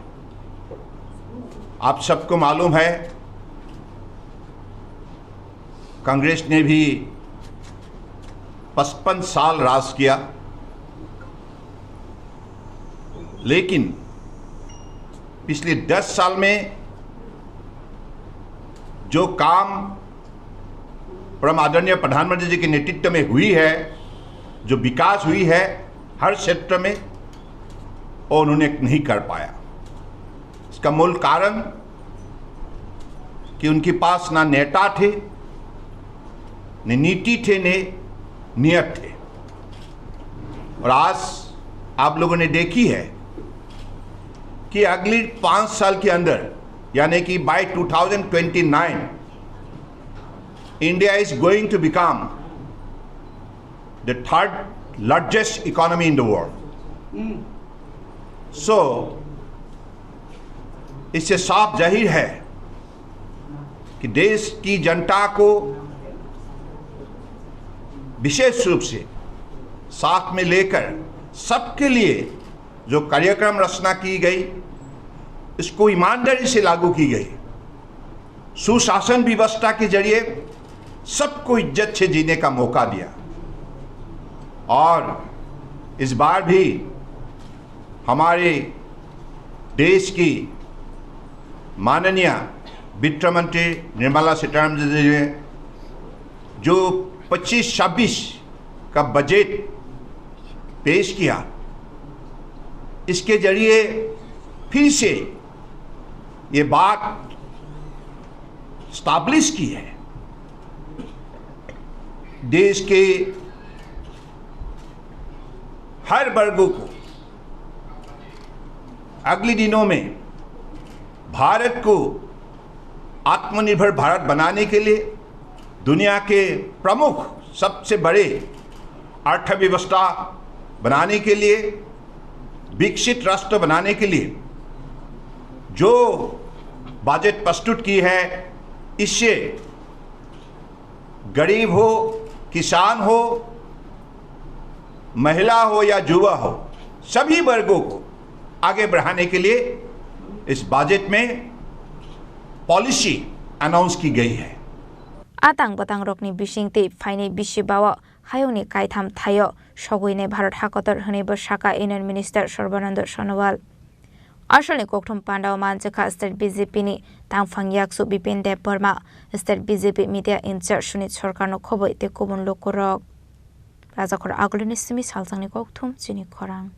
आप सबको मालूम है, कांग्रेस ने भी पचपन साल राज किया, लेकिन पिछले दस साल में जो काम परम आदरणीय प्रधानमंत्री जी के नेतृत्व में हुई है, जो विकास हुई है हर क्षेत्र में, वो उन्होंने नहीं कर पाया। इसका मूल कारण कि उनके पास ना नेता थे, न नीति थे, न नियत थे। और आज आप लोगों ने देखी है कि अगली पाँच साल के अंदर, यानी कि by two thousand twenty nine, India is going to become the third largest economy in the world. So, इससे साफ जाहिर है कि देश की जनता को विशेष रूप से साथ में लेकर सबके लिए जो कार्यक्रम रचना की गई, इसको ईमानदारी से लागू की गई। सुशासन व्यवस्था के जरिए सबको इज्जत से जीने का मौका दिया। और इस बार भी हमारे देश की माननीय वित्त मंत्री निर्मला सीतारमण जी ने जो पच्चीस छब्बीस का बजट पेश किया, इसके जरिए फिर से ये बात स्टैब्लिश की है, देश के हर वर्गों को अगले दिनों में भारत को आत्मनिर्भर भारत बनाने के लिए, दुनिया के प्रमुख सबसे बड़े अर्थव्यवस्था बनाने के लिए, विकसित राष्ट्र बनाने के लिए जो बजट प्रस्तुत की है, इससे गरीब हो, किसान हो, महिला हो या युवा हो, सभी वर्गों को आगे बढ़ाने के लिए इस बजट में पॉलिसी अनाउंस की गई है। Atang bwtang rokni bisingtwi phainai bisi bao hayungni kaitham thaio sogwinai Bharat hakotor hwnwibo sakha Union Minister Sarbananda Sonowal. Asolni kokthum pandao manjakha State B J P ni tangphang yaksu Bipin Debbarma, State B J P media in charge Sunit Sarkarno khoboi tei kubun lukurok. Rajakhor agulini simi salsangni kokthum chini khorang.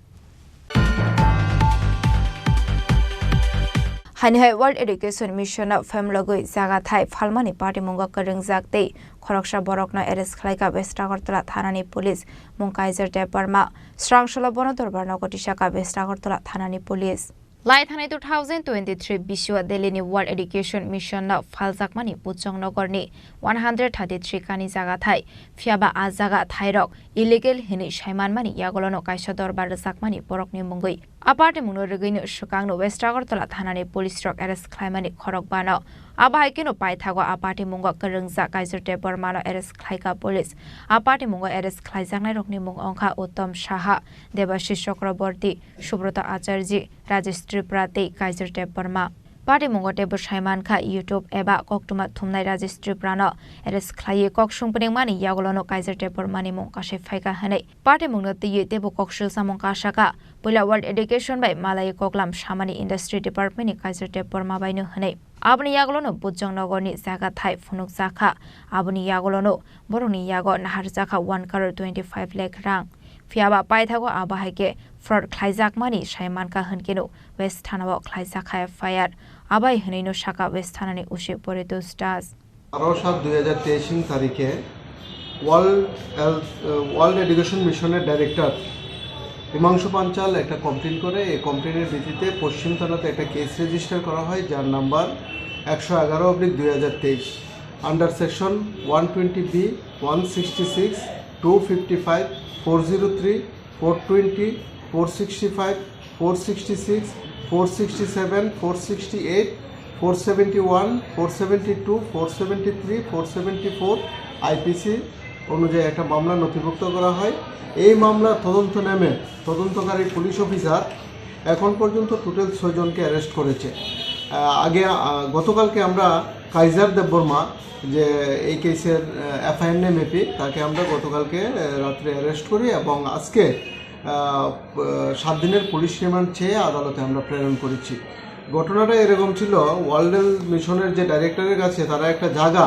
Haini hai World Education Mission no phemlogwi jaga thai phalmani patimungo kwrwngjak tei khoroksa borokno arrest khlaikha West Agartala thanani police, mung Kaiser Debbarma. Srangsolo bono dorbar nogo tisakha West Agartala thanani police. Lai thanai two thousand twenty-three bisio Delhi ni World Education Mission no phaljakmani Puchongnogor ni one hundred thirty-three kani jaga thai, phiyaba a jaga thairok illegal hinwi saimanmani yagulono kaisa dorbar rwjakmani borokni mungwi. A party mungno rwgwino swkangno West Agartala thanani police rok arrest khlaimani khorok bano. Abo hai kheno paithago a party mungo kwrwngjak Kaiser Debbarmano arrest khlaikha police. A party mungo arrest khlaijaknairokni mung wngkha Uttom Saha, Debashish Chakraborty, Subrata Acharjee, Rajesh Tripura tei Kaiser Debbarma. Patimungo teibo saimankha YouTube eba koktwma thumnai Rajesh Tripurano arrest khlaiwi kok sung pwningmani yagulono Kaiser Debbarmani mung kasai phaikha hwnwi. Patimungno twiwi teibo kok swlsamung kasakha, puila World Education bai malaiwi koklam samani Industry Department ni Kaiser Debbarma baino hwnwi. Aboni yagulono Bujong Nogorni jaga thai phunukjakha, aboni yagulono borokni yago naharjakha one crore twenty five lakh rang. Phiyaba paithago abo hai khe fraud khlaijakmani sai mankha hwnkhe no West Thanao khlaijakha F I R. Abai hwnwino sakha West Thanani O C Poritos Das. বারো সাত দুই হাজার তেইশ ইং তারিখে world health, world education মিশনের ডাইরেক্টর হিমাংশু পাঞ্চাল একটা কমপ্লেন করে। এই কমপ্লেনের ভিত্তিতে পশ্চিম থানাতে একটা কেস রেজিস্টার করা হয়, যার নাম্বার একশো এগারো অব্লিক দুই হাজার তেইশ, under section one twenty B, one sixty six, two fifty five, four zero three, four twenty, four sixty five, four sixty six, four sixty seven, four sixty eight, four seventy one, four seventy two, four seventy three, four seventy four IPC অনুযায়ী একটা মামলা নথিভুক্ত করা হয়। এই মামলার তদন্ত নেমে তদন্তকারী পুলিশ অফিসার এখন পর্যন্ত টোটাল ছয় জনকে অ্যারেস্ট করেছে। আহ, আগে, আহ, গতকালকে আমরা কাইজার দেববর্মা, যে এই কেসের এফআইআর নেম এপি, তাকে আমরা গতকালকে আহ, রাত্রে অ্যারেস্ট করি এবং আজকে আহ, সাত দিনের পুলিশ রিমান্ড চেয়ে আদালতে আমরা প্রেরণ করেছি। ঘটনাটা এরকম ছিল, ওয়ার্ল্ড হেলথ মিশনের যে ডাইরেক্টরের কাছে তারা একটা জায়গা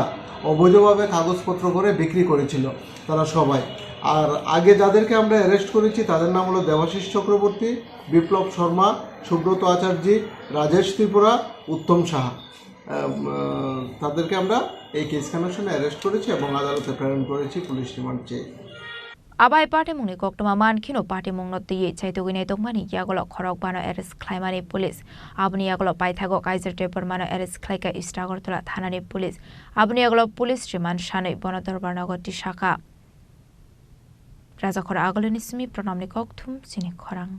অবৈধভাবে কাগজপত্র করে বিক্রি করেছিল তারা সবাই। আর আগে যাদেরকে আমরা অ্যারেস্ট করেছি, তাদের নাম হলো দেবাশিস চক্রবর্তী, বিপ্লব শর্মা, সুব্রত আচার্যী, রাজেশ ত্রিপুরা, উত্তম সাহা। আহ, তাদেরকে আমরা এই কেস কানেকশনে অ্যারেস্ট করেছি এবং আদালতে প্রেরণ করেছি পুলিশ রিমান্ড চেয়ে। Abai patimungni koktwma mankheno patimungno twiwi chaitugwi naitokmani yagulo khorokbano arrest khlaimani police. Aboni yagulo paithago Kaiser Debbarmano arrest khlaikha East Agartala thanani police. Aboni yagulo police remand sanwi bono dorbar nogo tisakha. Rajakhor Agulini simi Pranamni kokthum chini khorang.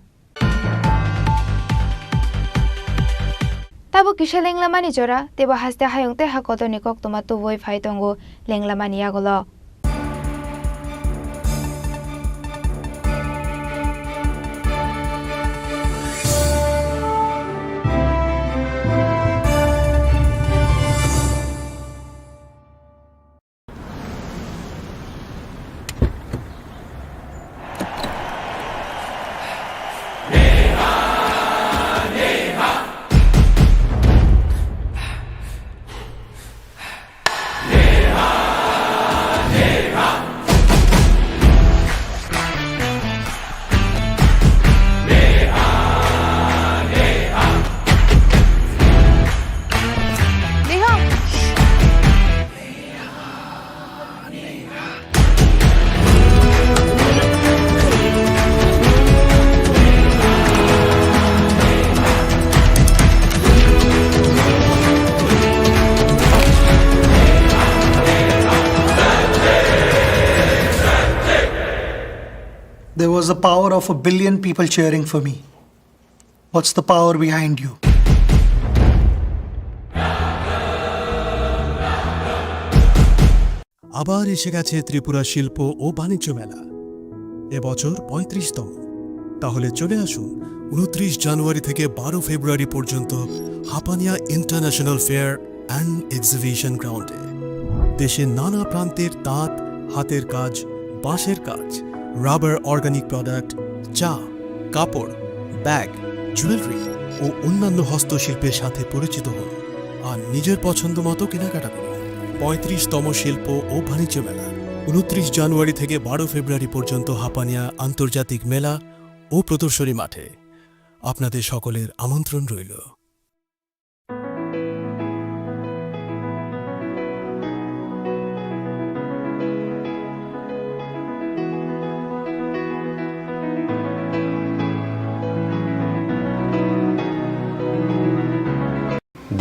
Tabuk kisa lenglamani jora, teibo haste hayung tei ha kotorni koktwma tubui phai tongo lenglamani yagulo. There was the power of a billion people cheering for me. What's the power behind you? আবার এসে গেছে ত্রিপুরা শিল্প ও বাণিজ্য মেলা, এবছর পঁয়ত্রিশতম। তাহলে চলে আসুন উনত্রিশ জানুয়ারি থেকে বারো ফেব্রুয়ারি পর্যন্ত Hapania international fair and exhibition গ্রাউন্ডে। দেশের নানা প্রান্তের তাঁত, হাতের কাজ, বাঁশের কাজ, রাবার, অর্গানিক প্রোডাক্ট, চা, কাপড়, ব্যাগ, জুয়েলারি ও অন্যান্য হস্তশিল্পের সাথে পরিচিত হন আর নিজের পছন্দ মতো কেনাকাটা করুন। পঁয়ত্রিশতম শিল্প ও বাণিজ্য মেলা, উনত্রিশ জানুয়ারি থেকে বারো ফেব্রুয়ারি পর্যন্ত হাপানিয়া আন্তর্জাতিক মেলা ও প্রদর্শনী মাঠে। আপনাদের সকলের আমন্ত্রণ রইল।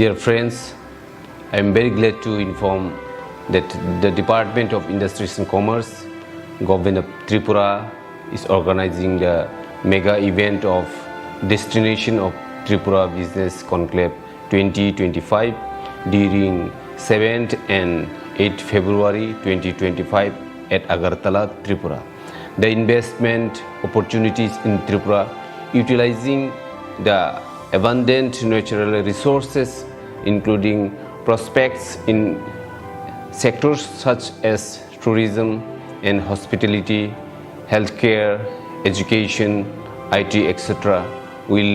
Dear friends, I am very glad to inform that the Department of Industries and Commerce, Government of Tripura, is organizing the mega event of Destination of Tripura Business Conclave twenty twenty-five during seventh and eighth February twenty twenty-five at Agartala, Tripura. The investment opportunities in Tripura, utilizing the abundant natural resources, including prospects in sectors such as tourism and hospitality, healthcare, education, I T, et cetera, will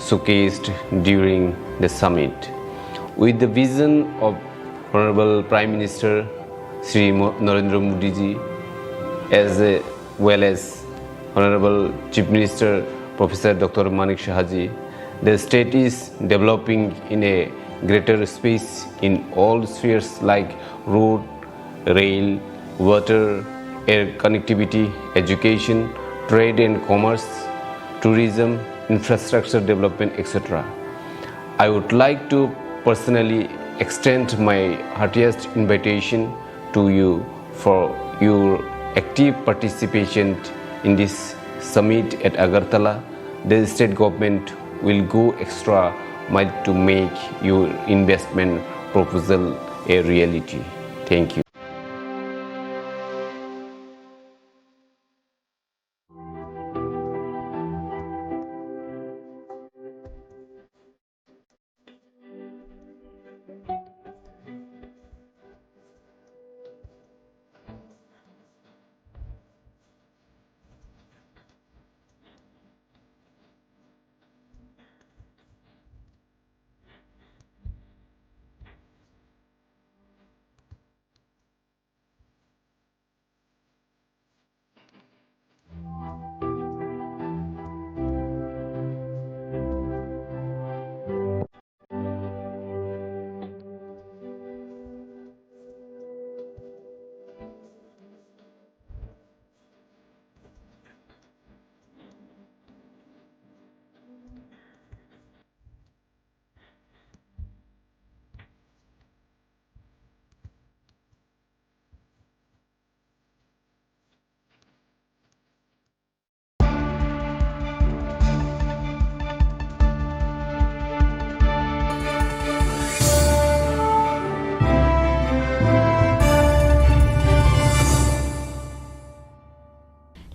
showcased during the summit. With the vision of Honorable Prime Minister Shri Mo-, Narendra Modi ji, as, uh, well as Honorable Chief Minister Professor Doctor Manik Saha ji, the state is developing in a greater space in all spheres like road, rail, water, air connectivity, education, trade and commerce, tourism, infrastructure development, et cetera. I would like to personally extend my heartiest invitation to you for your active participation in this summit at Agartala. The state government will go extra mile to make your investment proposal a reality. Thank you.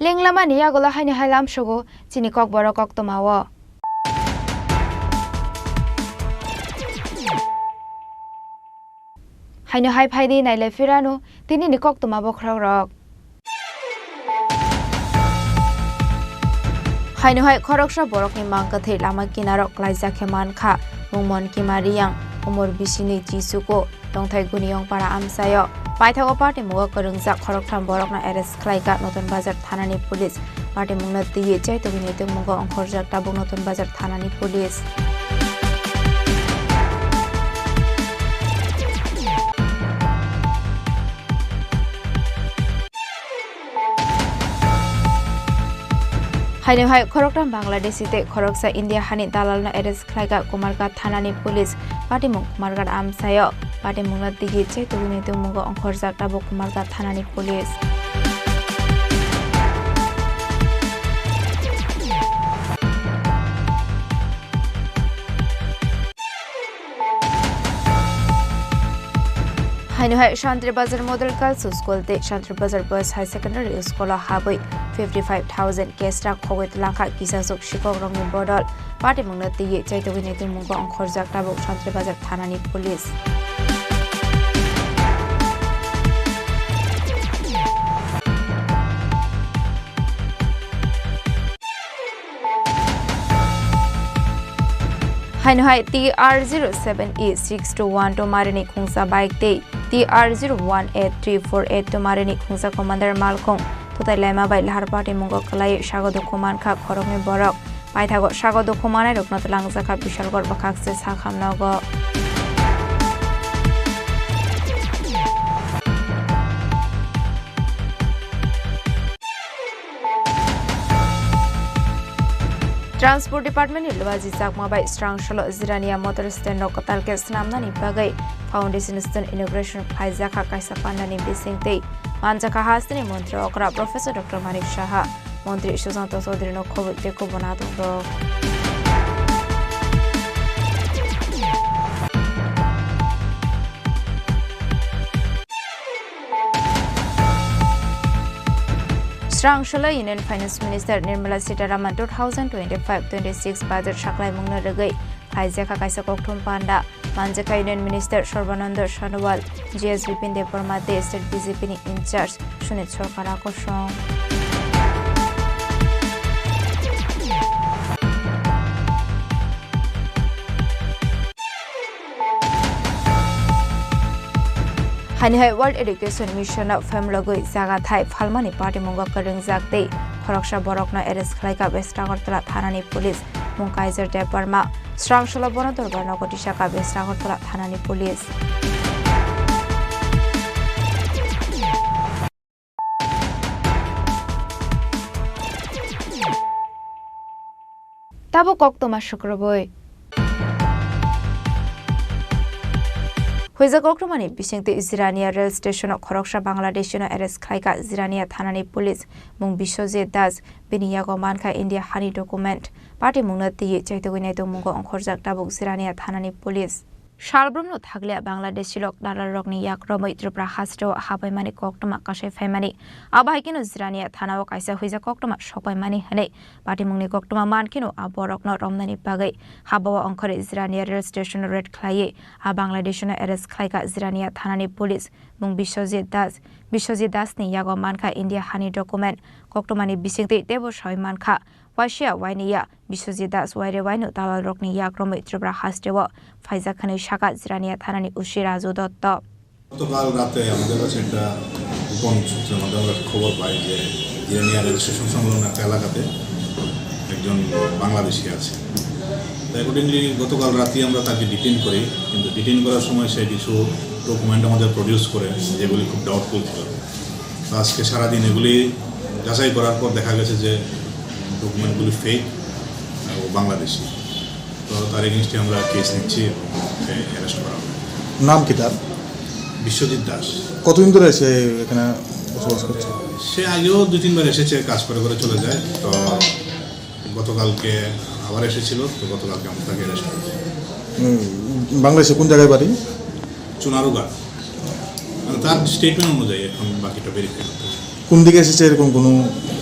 Tenglamani yagulo haino hai lamsogo chini kokborok koktwmao. Haino hai phaidi nailai phirano tinini koktwma bokhorokrok. Haino hai khoroksa borokni mang kwthwi lama kinaro klaijak khe mankha, mungmon Kima Riyang, umor bisini Jisuko, tongthai Guniyong para amchaio. Paithago patimungo kwrwngjak khoroktham borokno arrest khlaikha Notun Bazar thanani police. Patimungno twiwi chaitugwini tongmungo ongkhorjak tabuk Notun Bazar thanani police. Haino hai khoroktham Bangladeshi tei khoroksa India hani dalalno arrest khlaikha Kumarghat thanani police. Patimung Kumarghat amchaio. Patimungno twiwi chaitugwini tongmungo ongkhorjak tabuk Kumarghat thanani police. Haino hai Shantri Bazar Model Girls School tei Shantri Bazar Boys High Secondary School o habwi fifty five thousand cash rang khogwi twlangkha kisasuk sikhok rokni bodol. Patimungno twiwi chaitugwini tongmungo ongkhorjak tabuk Shantri Bazar thanani police. Haino hai T R zero seven E six two one two marini khungsa bike tei T R zero one eight three four eight two marini khungsa commander malkhung thutai laima bai lahar patimungo kwlaiwi sago dukhu mankha khoroknwi borok. Paithago sago dukhu manai rokno twlangjakha Bishalgarh bwkhakse sakham nogo. Transport Department ni luaji chakma bai Srangsolo Jirania Motor Stand no kwtal khe swnamnani bagwi Foundation Stone inauguration khlaijakha kaisa pandani bisingtwi. Manjakha hasteni montri okra Professor Doctor Manik Saha, montri Sushanta Chaudhary no khobwi tei kubun adongrok. Srangsolo Union Finance Minister Nirmala Sitharaman two thousand twenty-five twenty-six budget saklaimungno rwgwi khlaijakha kaisa kokthum panda. Manjakha Union Minister Sarbananda Sonowal, G S Bipin Debbarma tei State B J P ni in-charge Sunit Sarkar akosong. Haini hai World Education Mission no phemlogwi jaga thai phalmani patimungo kwrwngjak tei khoroksa borokno arrest khlaikha West Agartala thanani police. Mung Kaiser Debbarma. Srangsolo bono dorbar nogo tisakha West Agartala thanani police. Tabuk koktwma sukrubwi. Huijak koktwmani bisingtwi Jirania rail station-o khoroksa Bangladeshi-no arrest khlaikha Jirania thanani police. Mung Biswajit Das, bini yago mankha India hani document. Patimungno twiwi chaitugwi naitugmungo ongkhorjak tabuk Jirania thanani police. Salbrumno thakliya Bangladeshi lok dalalrokni yak romwi Tripura hasteo habaimani koktwma kasai phaimani. Abo hai kheno Jirania thanao kaisa huijak koktwma sokpaimani hwnwi patimungni koktwma mankheno a borokno romnani bagwi habao ongkhorwi Jirania rail station raid khlaiwi a Bangladeshino arrest khlaikha Jirania thanani police. Mung Biswajit Das. Biswajit Dasni yago mankha India hani document. Koktwmani bisingtwi teibo sawi mankha. Waisa wainiya Biswajit Das waire waino dalalrokni yak romwi Tripura hasteo phaijak hwnwi sakha Jirania thanani O C Raju Dotto. গতকাল রাতে আমাদের কাছে একটা গোপন সূত্রের মাধ্যমে আমরা একটা খবর পাই যে জিরানিয়া রেল স্টেশন সংলগ্ন একটা এলাকাতে একজন বাংলাদেশি আছে। তো অ্যাকর্ডিংলি গতকাল রাতেই আমরা তাকে ডিটেইন করি, কিন্তু ডিটেইন করার সময় সে কিছু ডকুমেন্ট আমাদের প্রডিউস করে, যেগুলি খুব ডাউটফুল ছিল। তো আজকে সারাদিন এগুলি যাচাই করার পর দেখা গেছে যে ডকুমেন্টগুলি ফেক, ও বাংলাদেশি। তো তার এগেইনস্টে আমরা কেস নিচ্ছি এবং ওকে অ্যারেস্ট করা হবে। নাম কি তার? বিশ্বজিৎ দাস। কতদিন ধরে সে এখানে বসবাস করছে? সে আগেও দুই তিনবার এসেছে, কাজ করে করে চলে যায়। তো গতকালকে আবার এসেছিল, তো গতকালকে আমরা তাকে অ্যারেস্ট করেছি। উম, বাংলাদেশে কোন জায়গায় বাড়ি? চুনারুঘাট। মানে, তার স্টেটমেন্ট অনুযায়ী এখন বাকিটা ভেরিফাই করতে হবে। কোন দিকে এসেছে এরকম কোনো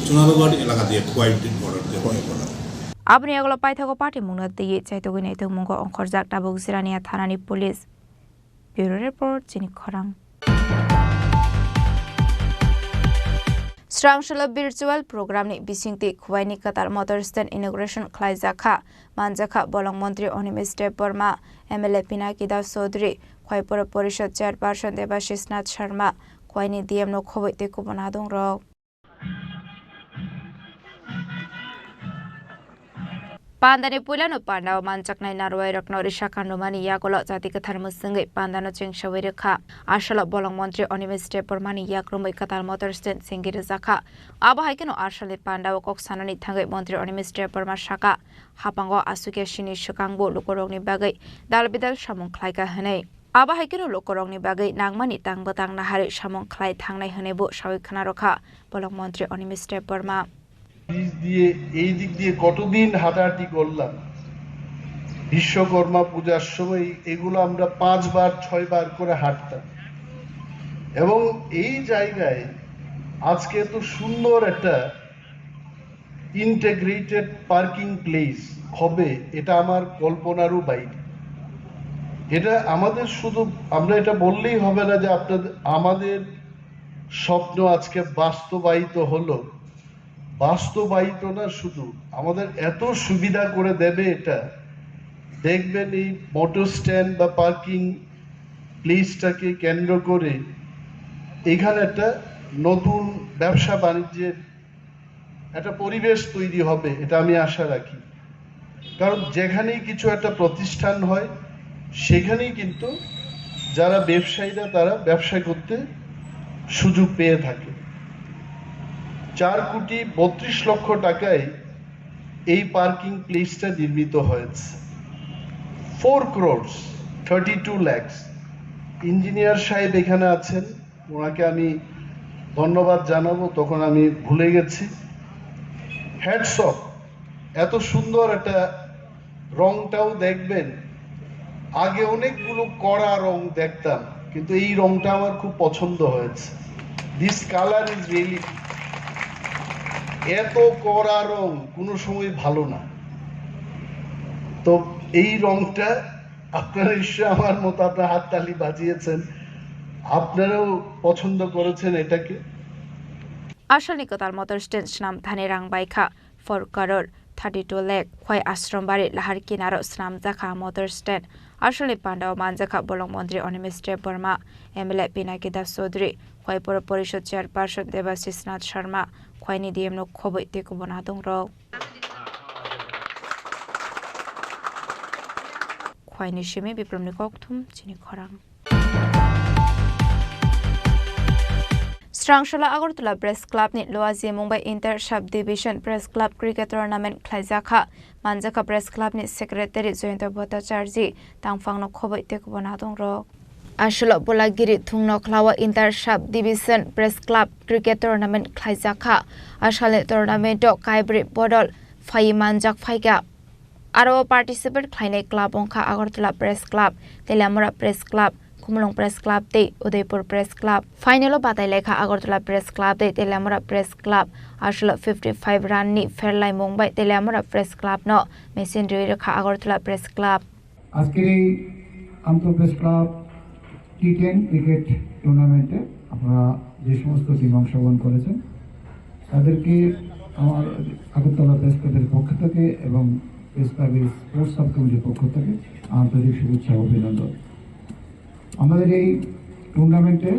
সোনারুঘাট এলাকা দিয়ে খোয়াই বর্ডার দিয়ে Khowai border. Aboni yagulo paithago patimungno twiwi chaitugwi naitugmungo ongkhorjak tabuk Jirania thanani police. Bureau report, chini khorang. Srangshalo virtual program ni bisingtwi Khwaini kwtal motor stand inauguration khlaijak kha, manjak kha bolong montri Animesh Debbarma, M L A Pinaki Das Chaudhary, Khwai Poro Porishad chairperson Debashish Nath Sharma, Khwaini D M no khobwi tei kubun adongrok. Pandani puilano pandao manjaknai narwai rokno risa kandumani yagulo jati kwthar mwswngwi pandano chengsawi rwkha. Asalo bolong montri Animesh Debbarmani yakrumwi kwtal motor stand chengwi rwjakha. Abo hai kheno asalni pandao kok sanani thangwi montri Animesh Debbarma saka, hapango aswkya sini swkangbo lukurokni bagwi dal bidal samung khlaikha hwnwi. Abo hai kheno lukurokni bagwi nangmani tang bwtang naharwi samung khlai thangnai hwnwibo sawi khna rwkha bolong montri Animesh Debbarma. Bridge দিয়ে এই দিক দিয়ে কতদিন হাঁটাহাঁটি করলাম, বিশ্বকর্মা পূজার সময় এগুলো আমরা পাঁচবার ছয়বার করে হাঁটতাম। এবং এই জায়গায় আজকে এত সুন্দর একটা ইন্টিগ্রেটেড পার্কিং প্লেস হবে, এটা আমার কল্পনারও বাইরে। এটা আমাদের শুধু, আমরা এটা বললেই হবে না যে আপনাদের, আমাদের স্বপ্ন আজকে বাস্তবায়িত হলো। বাস্তবায়িত না শুধু, আমাদের এত সুবিধা করে দেবে এটা। দেখবেন এই মোটর স্ট্যান্ড বা পার্কিং প্লেসটাকে কেন্দ্র করে এখানে একটা নতুন ব্যবসা বাণিজ্যের একটা পরিবেশ তৈরি হবে, এটা আমি আশা রাখি। কারণ যেখানেই কিছু একটা প্রতিষ্ঠান হয়, সেখানেই কিন্তু যারা ব্যবসায়ীরা, তারা ব্যবসা করতে সুযোগ পেয়ে থাকে। চার কোটি বত্রিশ লক্ষ টাকায় এই পার্কিং প্লেসটা নির্মিত হয়েছে। Four crores thirty two lakhs। Engineer সাহেব এখানে আছেন, ওনাকে আমি ধন্যবাদ জানাবো, তখন আমি ভুলে গেছি। Hats off. এত সুন্দর একটা, রংটাও দেখবেন, আগে অনেকগুলো কড়া রং দেখতাম, কিন্তু এই রংটা আমার খুব পছন্দ হয়েছে। This color is really, এত কড়া রং কোনো সময় ভালো না। তো এই রংটা আপনারা নিশ্চয়ই আমার মতো আপনার হাততালি বাজিয়েছেন, আপনারাও পছন্দ করেছেন এটাকে। Asalni kwtal motor stand swnam thani rang bai kha four crore thirty two lakh, Khwai Ashram Bari lahar kinaro swnamjak kha motor stand. Asalni pandao manjak kha bolong montri Animesh Debbarma, M L A Pinaki Das Chaudhary, Khwai Poro Porishad chairperson Debashish Nath Sharma, Khwaini D M no khobwi tei kubun adongrok. Khwaini simi Biplomni kokthum chini khorang. Srangsola Agartala Press Club ni Loaji Mumbai Inter Sub Division Press Club Cricket Tournament khlaijak kha. Manjak kha Press Club ni Secretary Jayanta Bhattacharjee, tangphangno khobwi tei kubun adongrok. Asalo Bolagiri thungno khlawa Inter Sub Division Press Club Cricket Tournament khlaijak kha. Asalni tournament o kaibrwi bodol phaiwi manjak phaikha. Aro participate khlainai club wngkha Agartala Press Club, Teliamura Press Club, Khumulwng Press Club tei Udaipur Press Club. Final o batai laikha Agartala Press Club tei Teliamura Press Club. Asalo fifty five run ni pherlaimung bai Teliamura Press Club no machine rwi rwkha Agartala Press Club. আজকের এই আন্তঃ press club T ten cricket টুর্নামেন্টে আপনারা যে সমস্ত টিম অংশগ্রহণ করেছেন, তাদেরকে আমার আগরতলা প্রেস ক্লাবের পক্ষ থেকে এবং প্রেস ক্লাবের স্পোর্টস সাব কমিটির পক্ষ থেকে আন্তরিক শুভেচ্ছা ও অভিনন্দন। আমাদের এই টুর্নামেন্টে,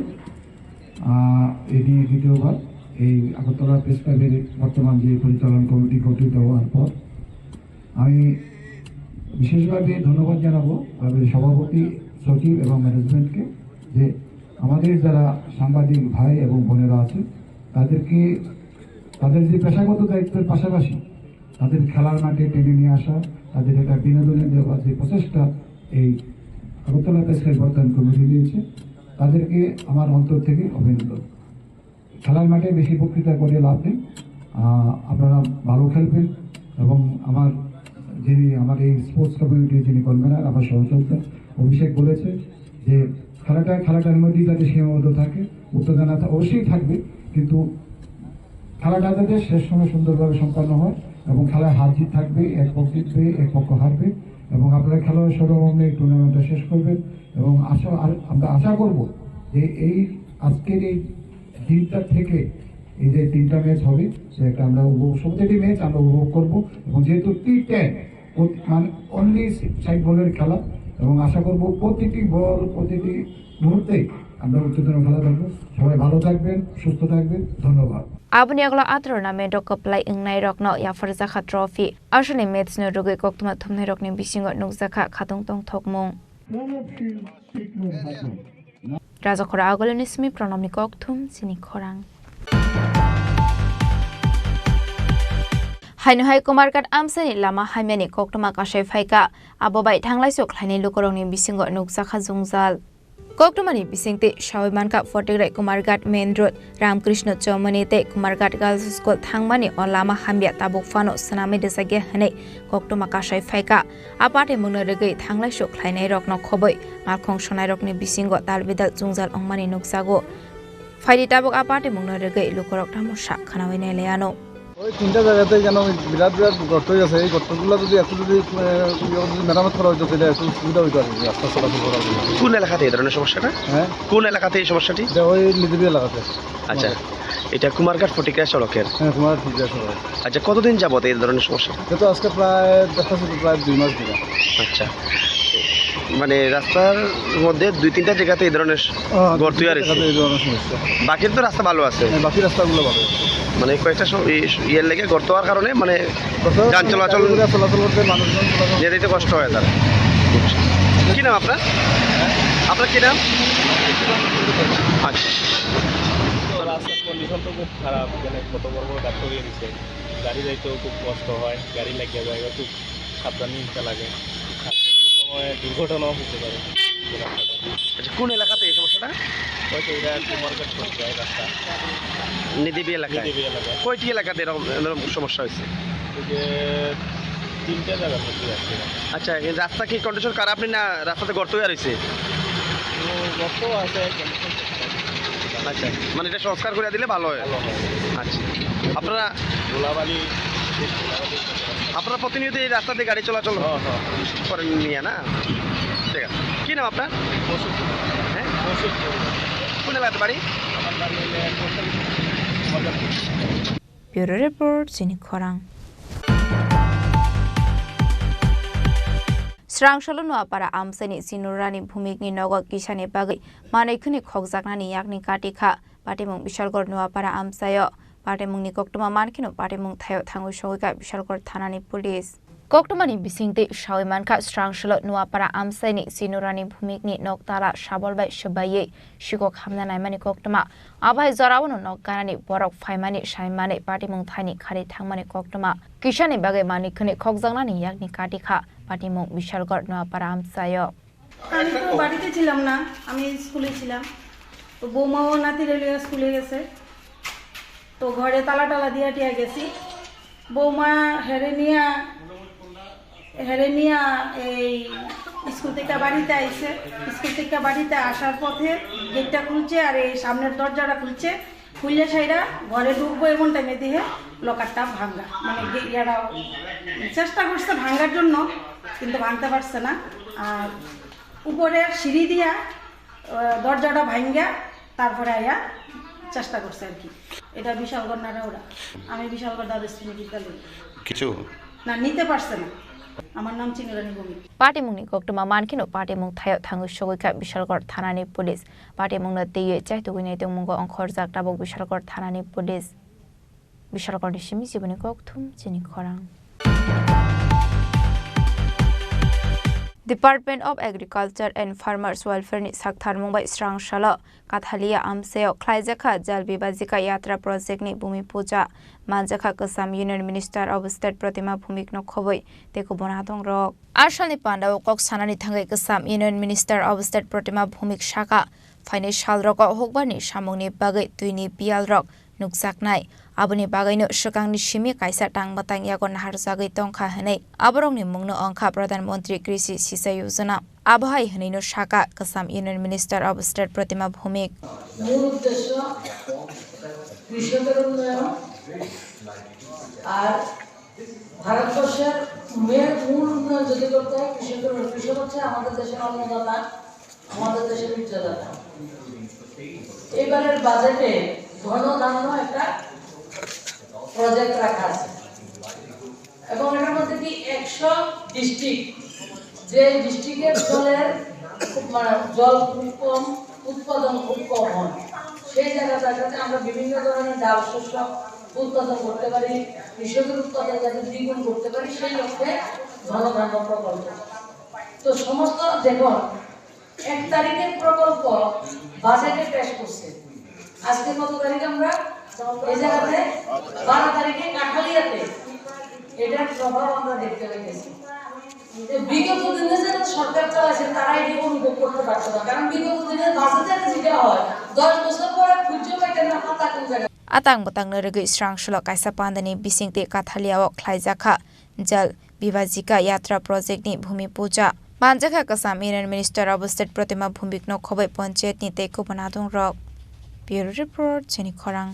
আহ, এটি দ্বিতীয়বার এই আগরতলা প্রেস ক্লাবের বর্তমান যে পরিচালন কমিটি গঠিত হওয়ার পর আমি বিশেষভাবে ধন্যবাদ জানাবো ক্লাবের সভাপতি, সচিব এবং ম্যানেজমেন্টকে, যে আমাদের যারা সাংবাদিক ভাই এবং বোনেরা আছেন, তাদেরকে, তাদের যে পেশাগত দায়িত্বের পাশাপাশি তাদের খেলার মাঠে টেনে নিয়ে আসা, তাদের একটা বিনোদনের দেওয়ার যে প্রচেষ্টা এই আগরতলা প্রেস ক্লাব বর্তমান কমিটি নিয়েছে, তাদেরকে আমার অন্তর থেকে অভিনন্দন। খেলার মাঠে বেশি বক্তৃতা করে লাভ নেই। আহ, আপনারা ভালো খেলবেন এবং আমার যিনি আমার এই স্পোর্টস কমিউনিটির যিনি কনভেনার, আমার সহযোগিতা অভিষেক বলেছে যে খেলাটা খেলাটার মধ্যেই যাতে সীমাবদ্ধ থাকে, উত্তেজনা থা-, অবশ্যই থাকবে, কিন্তু খেলাটা যাতে শেষ সময় সুন্দরভাবে সম্পন্ন হয় এবং খেলায় হার জিত থাকবে, এক পক্ষ জিতবে, এক পক্ষ হারবে এবং আপনারা খেলার সরলমর্মে এই টুর্নামেন্টটা শেষ করবেন এবং আশা, আর আমরা আশা করব যে এই আজকের এই দিনটা থেকে এই যে তিনটা ম্যাচ হবে, সেটা আমরা উপভোগ, প্রতিটি ম্যাচ আমরা উপভোগ করব এবং যেহেতু টি টেন মানে অনলি ষাট বলের খেলা এবং আশা করব প্রতিটি বল, প্রতিটি মুহূর্তেই আমরা উত্তেজনা খেলা দেখব। সবাই ভালো থাকবেন, সুস্থ থাকবেন। ধন্যবাদ। Aboni yagulo a tournament o kwplai wngnai rokno yapharjakha trophy. Aswkni match no rwgwi koktwma thumnai rokni bisingo nukjakha khatung tongthokmung. Rajakhora Agulini simi Pranamni kokthum chini khorang. Haino hai Kumarghat amchaini lama hamyani koktwma kasai phaikha, abo bai thanglaisu khlainai lukurokni bisingo nukjakha jwngjal. Koktwmani bisingtwi sawi mankha Photograi Kumarghat main road, Ramkrishna Chowmani tei Kumarghat Girls School thangmani o lama hamya tabuk phano swnamwi rwjakya hwnwi koktwma kasai phaikha. A patimungno rwgwi thanglaisu khlainairokno khobwi malkhung sonairokni bisingo dalbidal jwngjal wngmani nukjago. Phaidi tabuk a patimungno rwgwi lukurok tamo sa khwnawi nailaiano. ওই তিনটা জায়গাতে কেন বিরাট বিরাট গর্ত হয়ে গেছে। এই গর্তগুলো যদি একটু যদি, আহ, ইয়ে যদি মেরামত করা হইতো, তাহলে একটু সুবিধা হইতো আর কি, রাস্তা চলাচল করার জন্য। কোন এলাকাতে এই ধরনের সমস্যাটা? হ্যাঁ? কোন এলাকাতে এই সমস্যাটি? এটা ওই নিদিবি এলাকাতে। আচ্ছা, এটা কুমারঘাট ফটিকরা সড়কের? হ্যাঁ, কুমারঘাট ফটিকরা সড়ক। আচ্ছা, কতদিন যাবত এই ধরনের সমস্যা? এটা তো আজকে প্রায় দেখা যাচ্ছে প্রায় দুই মাস ধরে। আচ্ছা, মানে রাস্তার মধ্যে দুই তিনটা জায়গাতে এই ধরনের হ্যাঁ, গর্ত দুই আর তিনটা আছে। জায়গাতে এই ধরনের সমস্যা। বাকি তো রাস্তা ভালো আছে। হ্যাঁ, বাকি রাস্তাগুলো ভালো আছে। মানে কয়েকটা সম-, এই ইয়ের লেগে গর্ত হওয়ার কারণে মানে গর্ত হওয়ার যান কারণে চলাচল গাড়ি ঘোড়া চলাচল করতে মানুষজন চলাচল করতে যেতে তো কষ্ট হয় তার। কি নাম আপনার? আপনার কি নাম? আচ্ছা। তো রাস্তার কন্ডিশন তো খুব খারাপ, এখানে কত বড় বড় গার্ত হয়ে গেছে, গাড়ি যাইতেও খুব কষ্ট হয়, গাড়ি লাগিয়ে যায়, খুব সাবধানে নিতে লাগে। আর যে কোনো সময় দুর্ঘটনাও হতে পারে। আচ্ছা, কোন এলাকাতে এই সমস্যাটা? হয়তো এটা কুমারঘাট পড়ে যায় রাস্তা। নিদিবি এলাকায়? নিদিবি এলাকায়। কয়টি এলাকাতে এরকম, এরকম সমস্যা হয়েছে? এই যে তিনটা জায়গার মধ্যে আছে। আচ্ছা, এই রাস্তা কি কন্ডিশন খারাপ না রাস্তাতে গর্ত হয়ে রয়েছে? ও, গর্ত আছে, কন্ডিশন আচ্ছা, মানে এটা সংস্কার করে দিলে ভালো হয়। ভালো হয়। আচ্ছা, আপনারা ধুলাবালি, ধুলাবালি। আপনারা প্রতিনিয়ত এই রাস্তা দিয়ে গাড়ি চলাচল হ্যাঁ, হ্যাঁ। করেন নিয়ে না? ঠিক আছে। কি নাম আপনার? মসুদ। হ্যাঁ? মসুদ। কোন এলাকাতে বাড়ি? আমার বাড়ি হইলে কোস্টাল বাজার। Bureau Report, chini khorang. Srangsalo Nuapara amchaini Sinurani Bhumikni nogo kisani bagwi manwi khwnwi khokjaknani yakni kati kha. Patimung Bishalgarh Nuapara amchaio. Patimungni koktwma mankheno patimung thaio thangwi sogwikha Bishalgarh thanani police. Koktwmani bisingtwi sawi mankha, Srangsalo Nuapara amchaini Sinurani Bhumikni noktala sabol bai swbaiwi sikok hamna naimani koktwma. Abai jorao no nok ganani borok phaimani saimani patimung thaini khari thangmani koktwma. Kisani bagwi manwi khwnwi khokjaknani yakni kati kha patimung Bishalgarh Nuapara amchaio. আমি তো বাড়িতে ছিলাম না, আমি স্কুলে ছিলাম। তো বৌমাও নাতিরে লইয়া স্কুলে গেছে। তো ঘরে তালা টালা দিয়া টিয়া গেছি। বৌমা হেরে নিয়া, হেরে নিয়া এই স্কুল থেকে বাড়িতে আইছে। স্কুল থেকে বাড়িতে আসার পথে গেটটা খুলছে আর এই সামনের দরজাটা খুলছে। খুললে সাইরা ঘরে ঢুকবো এমন টাইমে দেখে লকারটা ভাঙা, মানে গে-, ইয়াটা চেষ্টা করছে ভাঙার জন্য, কিন্তু ভাঙতে পারছে না। আর উপরে সিঁড়ি দিয়া, আহ, দরজাটা ভাঙ্গা, তারপরে আয়া চেষ্টা করছে আর কি। এটা বিশালগড় নারাউড়া, আমি বিশালগড় দ্বাদশ শ্রেণী বিদ্যালয়। কিছু? না, নিতে পারছে না। আমার নাম চিনুরানী Bhowmik. Patimungni koktwma mankheno patimung thaio thangwi sogwikha Bishalgarh thanani police. Patimungno twiwi chaitugwi naitongmungo ongkhorjak tabuk Bishalgarh thanani police. Bishalgarhni simi chiboni kokthum chini khorang. Department of Agriculture and Farmers Welfare ni saktharmung bai Srangsalo Kathalia amchaio khlaijakha Jal Vibhajika Yatra project ni Bhumi Puja manjakha Kwcham Union Minister of State Protima Bhumik no khobwi tei kubun adongrok. A salni pandao kok sanani thangwi Kwcham Union Minister of State Protima Bhumik sakha, phainai salrogo hukbarni samungni bagwi twini biyalrok nukjaknai. Aboni bagwino swkangni simi kaisa tangmatang yago naharjagwi tongkha hwnwi aborokni mungno wngkha Pradhan Mantri Krishi Sinchai Yojana. Abo hai hwnwino sakha Kwcham Union Minister of State Protima Bhumik. মূল উদ্দেশ্য কৃষকের উন্নয়ন, আর ভারতবর্ষের মেয়ের মূল উন্নয়ন যদি করতে হয়, কৃষকের, কৃষক হচ্ছে আমাদের দেশের অন্নদাতা, আমাদের দেশের উচ্চদাতা। এবারের বাজেটে ধনধান্য একটা প্রজেক্ট রাখা আছে, এবং এটার মধ্যে কি একশো ডিস্ট্রিক্ট, যে ডিস্ট্রিক্টের জলের খুব, মানে, জল খুব কম, উৎপাদন খুব কম হয়, সেই জায়গাটাতে আমরা বিভিন্ন ধরনের ডাল শস্য উৎপাদন করতে পারি, কৃষকের উৎপাদন যাতে দ্বিগুণ করতে পারি, সেই লক্ষ্যে ধনধান্য প্রকল্প। তো সমস্ত দেখুন, এক তারিখের প্রকল্প বাজেটে পেশ করছে। আজকে কত তারিখ আমরা? এই জায়গাতে বারো তারিখে কাঠালিয়াতে এটার প্রভাব আমরা দেখতে পাইতেছি। যে বিগত দিনে যারা সরকার চালাইছে, তারা এটা অনুভব করতে পারতো না, কারণ বিগত দিনের বাজেটে যেটা হয়, দশ বছর পরে খুঁজে পাইতে না, পাতা কোন জায়গায়। Atang bwtangno rwgwi Srangshalo kaisa pandani bisingtwi Kathalia o khlaijakha Jal Vibhajika Yatra project ni Bhumi Puja. Manjakha kwcham Union Minister Abhishek Pratima Bhumik no khobwi panchayat ni tei kubun adong rok. Bureau Report, Chini Khorang.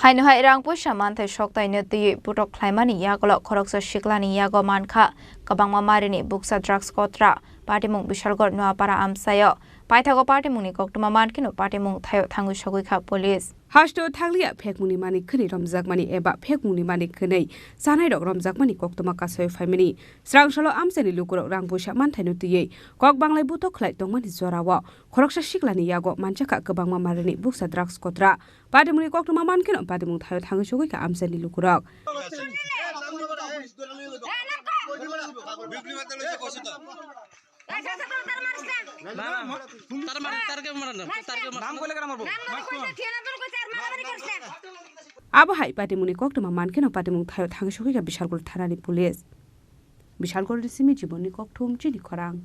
Haino hai rang puisa manthai soktaino twiwi putok khlaimani yagulo khoroksa siklani yago mankha kwbangma marini buksa drugs kotra. Patimung Bishalgarh Noapara amchaio. Paithago patimungni koktwma mankheno patimung thaio thangwi sogwi kha police. Hasteo thanglia phekmungni manik khwnwi romjakmani eba phekmungni manik khwnwi chanairok romjakmani koktwma kasawi phaimani. Srangshalo amchaini lukurok rang puisa manthaino twiwi kok banglai butok khlai tongmani jorao khoroksa siklani yago manjakha kwbangma marini buksa drugs kotra. Patimungni koktwma mankheno patimung thaio thangwi sogwi kha amchaini lukurok. Abo hai patimungni koktwma mankheno patimung thaio thangwi sogwi kha Bishalgarh thanani police. Bishalgarhni simi Jibonni Kokthum, Chini Khorang.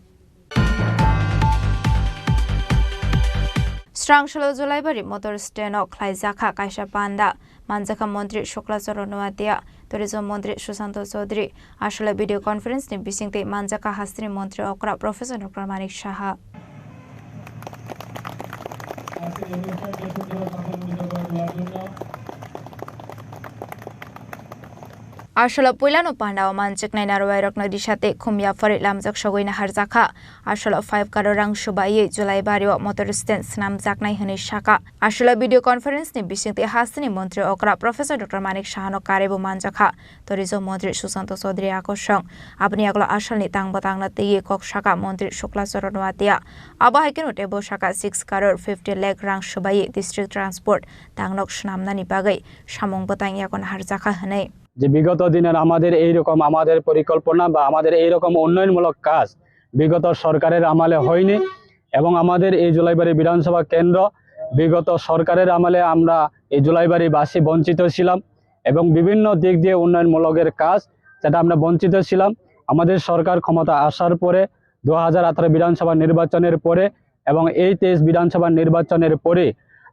Srangshalo Julaibari motor stand o khlaijakha kaisa panda. Manjakha Montri Shukla Charan Noatia, Tourism Montri Sushanta Chaudhary, aswlai video conference ni bisingtwi manjakha hasteni Montri okra Professor Doctor Manik Saha. Aswlai puilano pandao manjaknai narwai rokno disa tei khum yapharwi lamjak sogwi naharjakha. Aswlai five crore rang subaiwi Julaibari o motor stand swnamjaknai hwnwi sakha. Aswlai video conference ni bisingtwi hasteni Montri okra Professor Doctor Manik Sahano karwi bo manjakha. Tourism Montri Sushanta Chaudhary akosong. Aboni yagulo aswlani tang bwtangno twiwi kok sakha Montri Shukla Charan Noatia. Abo hai kheno teibo sakha six crore fifty lakh rang subaiwi district transport tangnok swnamnani bagwi samung bwtang yago naharjakha hwnwi. যে বিগত দিনের আমাদের এই রকম আমাদের পরিকল্পনা বা আমাদের এই রকম উন্নয়নমূলক কাজ বিগত সরকারের আমলে হয়নি এবং আমাদের এই জুলাইবাড়ি বিধানসভা কেন্দ্র বিগত সরকারের আমলে আমরা এই জুলাইবাড়িবাসী বঞ্চিত ছিলাম এবং বিভিন্ন দিক দিয়ে উন্নয়নমূলকের কাজ যেটা আমরা বঞ্চিত ছিলাম। আমাদের সরকার ক্ষমতা আসার পরে দু হাজার আঠারো বিধানসভা নির্বাচনের পরে এবং এই তেইশ বিধানসভা নির্বাচনের পরে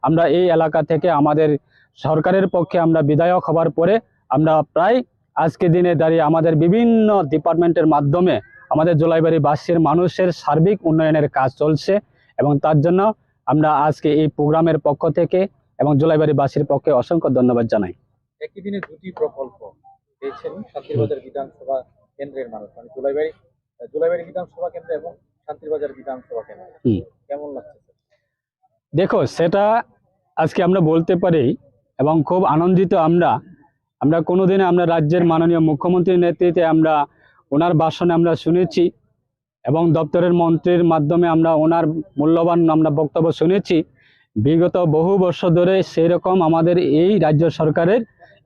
আমরা এই এলাকা থেকে আমাদের সরকারের পক্ষে আমরা বিধায়ক হবার পরে আমরা প্রায় আজকে দিনে দাঁড়িয়ে আমাদের বিভিন্ন ডিপার্টমেন্টের মাধ্যমে আমাদের জুলাইবাড়িবাসীর মানুষের সার্বিক উন্নয়নের কাজ চলছে এবং তার জন্য আমরা আজকে এই প্রোগ্রামের পক্ষ থেকে এবং জুলাইবাড়িবাসীর পক্ষে অসংখ্য ধন্যবাদ জানাই। একই দিনে দুটি প্রকল্প পেয়েছেন শান্তিরবাজার বিধানসভা কেন্দ্রের মানুষ, মানে জুলাইবাড়ি, জুলাইবাড়ি বিধানসভা কেন্দ্র এবং শান্তিরবাজার বিধানসভা কেন্দ্র। হুম। কেমন লাগছে, স্যার? দেখো, সেটা আজকে আমরা বলতে পারি এবং খুব আনন্দিত আমরা। আমরা কোনোদিন আমরা রাজ্যের মাননীয় মুখ্যমন্ত্রীর নেতৃত্বে আমরা ওনার ভাষণে আমরা শুনেছি এবং দপ্তরের মন্ত্রীর মাধ্যমে আমরা ওনার মূল্যবান আমরা বক্তব্য শুনেছি। বিগত বহু বছর ধরে সেই রকম আমাদের এই রাজ্য সরকারের